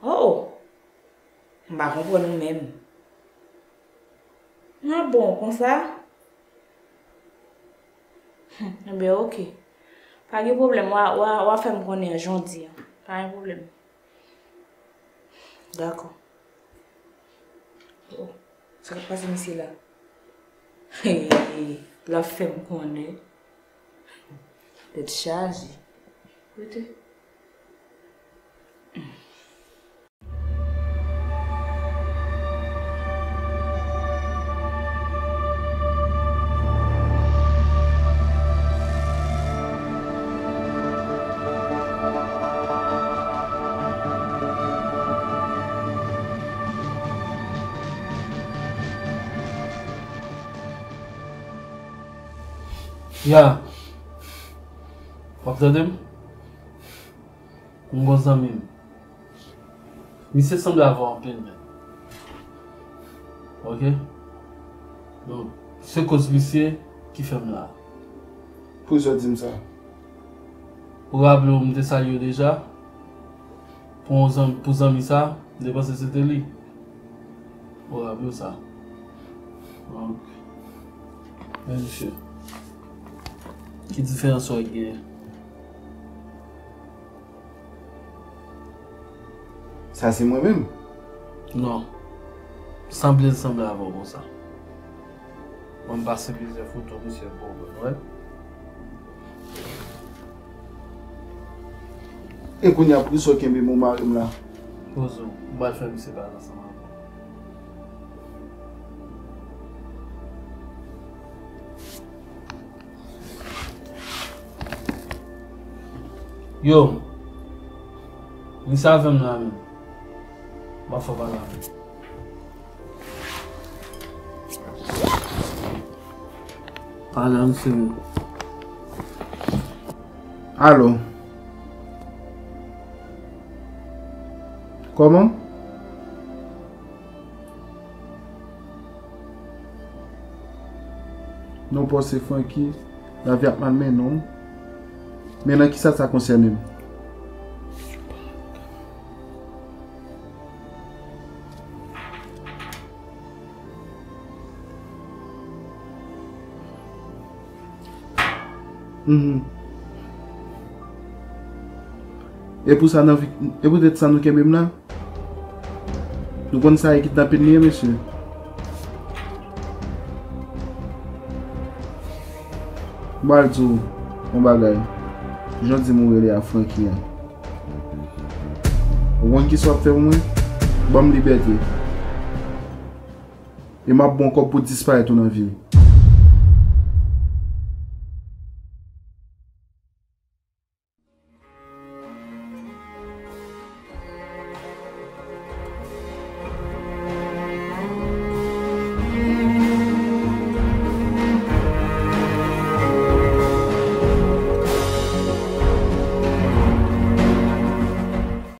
Oh! M pa konprann ou menm. Ah bon, konsa? Hmm, enben, ok. Pa gen pwoblèm, w a, w a, w a fè m konnen jan w di a. Pa gen pwoblèm. Dakò. Oh, sa k ap pase misye la? L ap fè m konnen. Tèt chaje. Rete. Ya. W ap tande m? M gon zanmi m. Misye sanble avè w anpil, men. Ok? Donk, se koz misye ki fè m la. Poukisa w di m sa? Ou raple w, m te salye w deja? Pou yon zanmi, pou zanmi sa, m te panse se te li. Ou raple w sa? Donk, men misye. Ki diferans w wè k genyen? Sa se mwen menm? Non. Sanble l sanble avè w konsa. Mwen m pase plizyè foto misye pou w, wè. E kounye a, poukisa w kenbe mo mari m la? Poze w, m pral fè misye pale ansanm avè w. Yo, misye avè m la menm. M ap fè w pale avè l. Pale a misye menm. Alo. Kòman? Non pa w se Francky, lavi ap mal mennen w. Men nan kisa sa konsène m? Mhm. E pou sa nan vi-, e poutèt sa nou kenbe m la? Nou konn sa e kidnapin li ye, mesye. M pral di w yon bagay. Jan w di m ou rele a Francky an. Ou konn kisa w ap fè pou mwen? Ban m libète. E m ap ba w kòb pou disparèt ou nan vi m.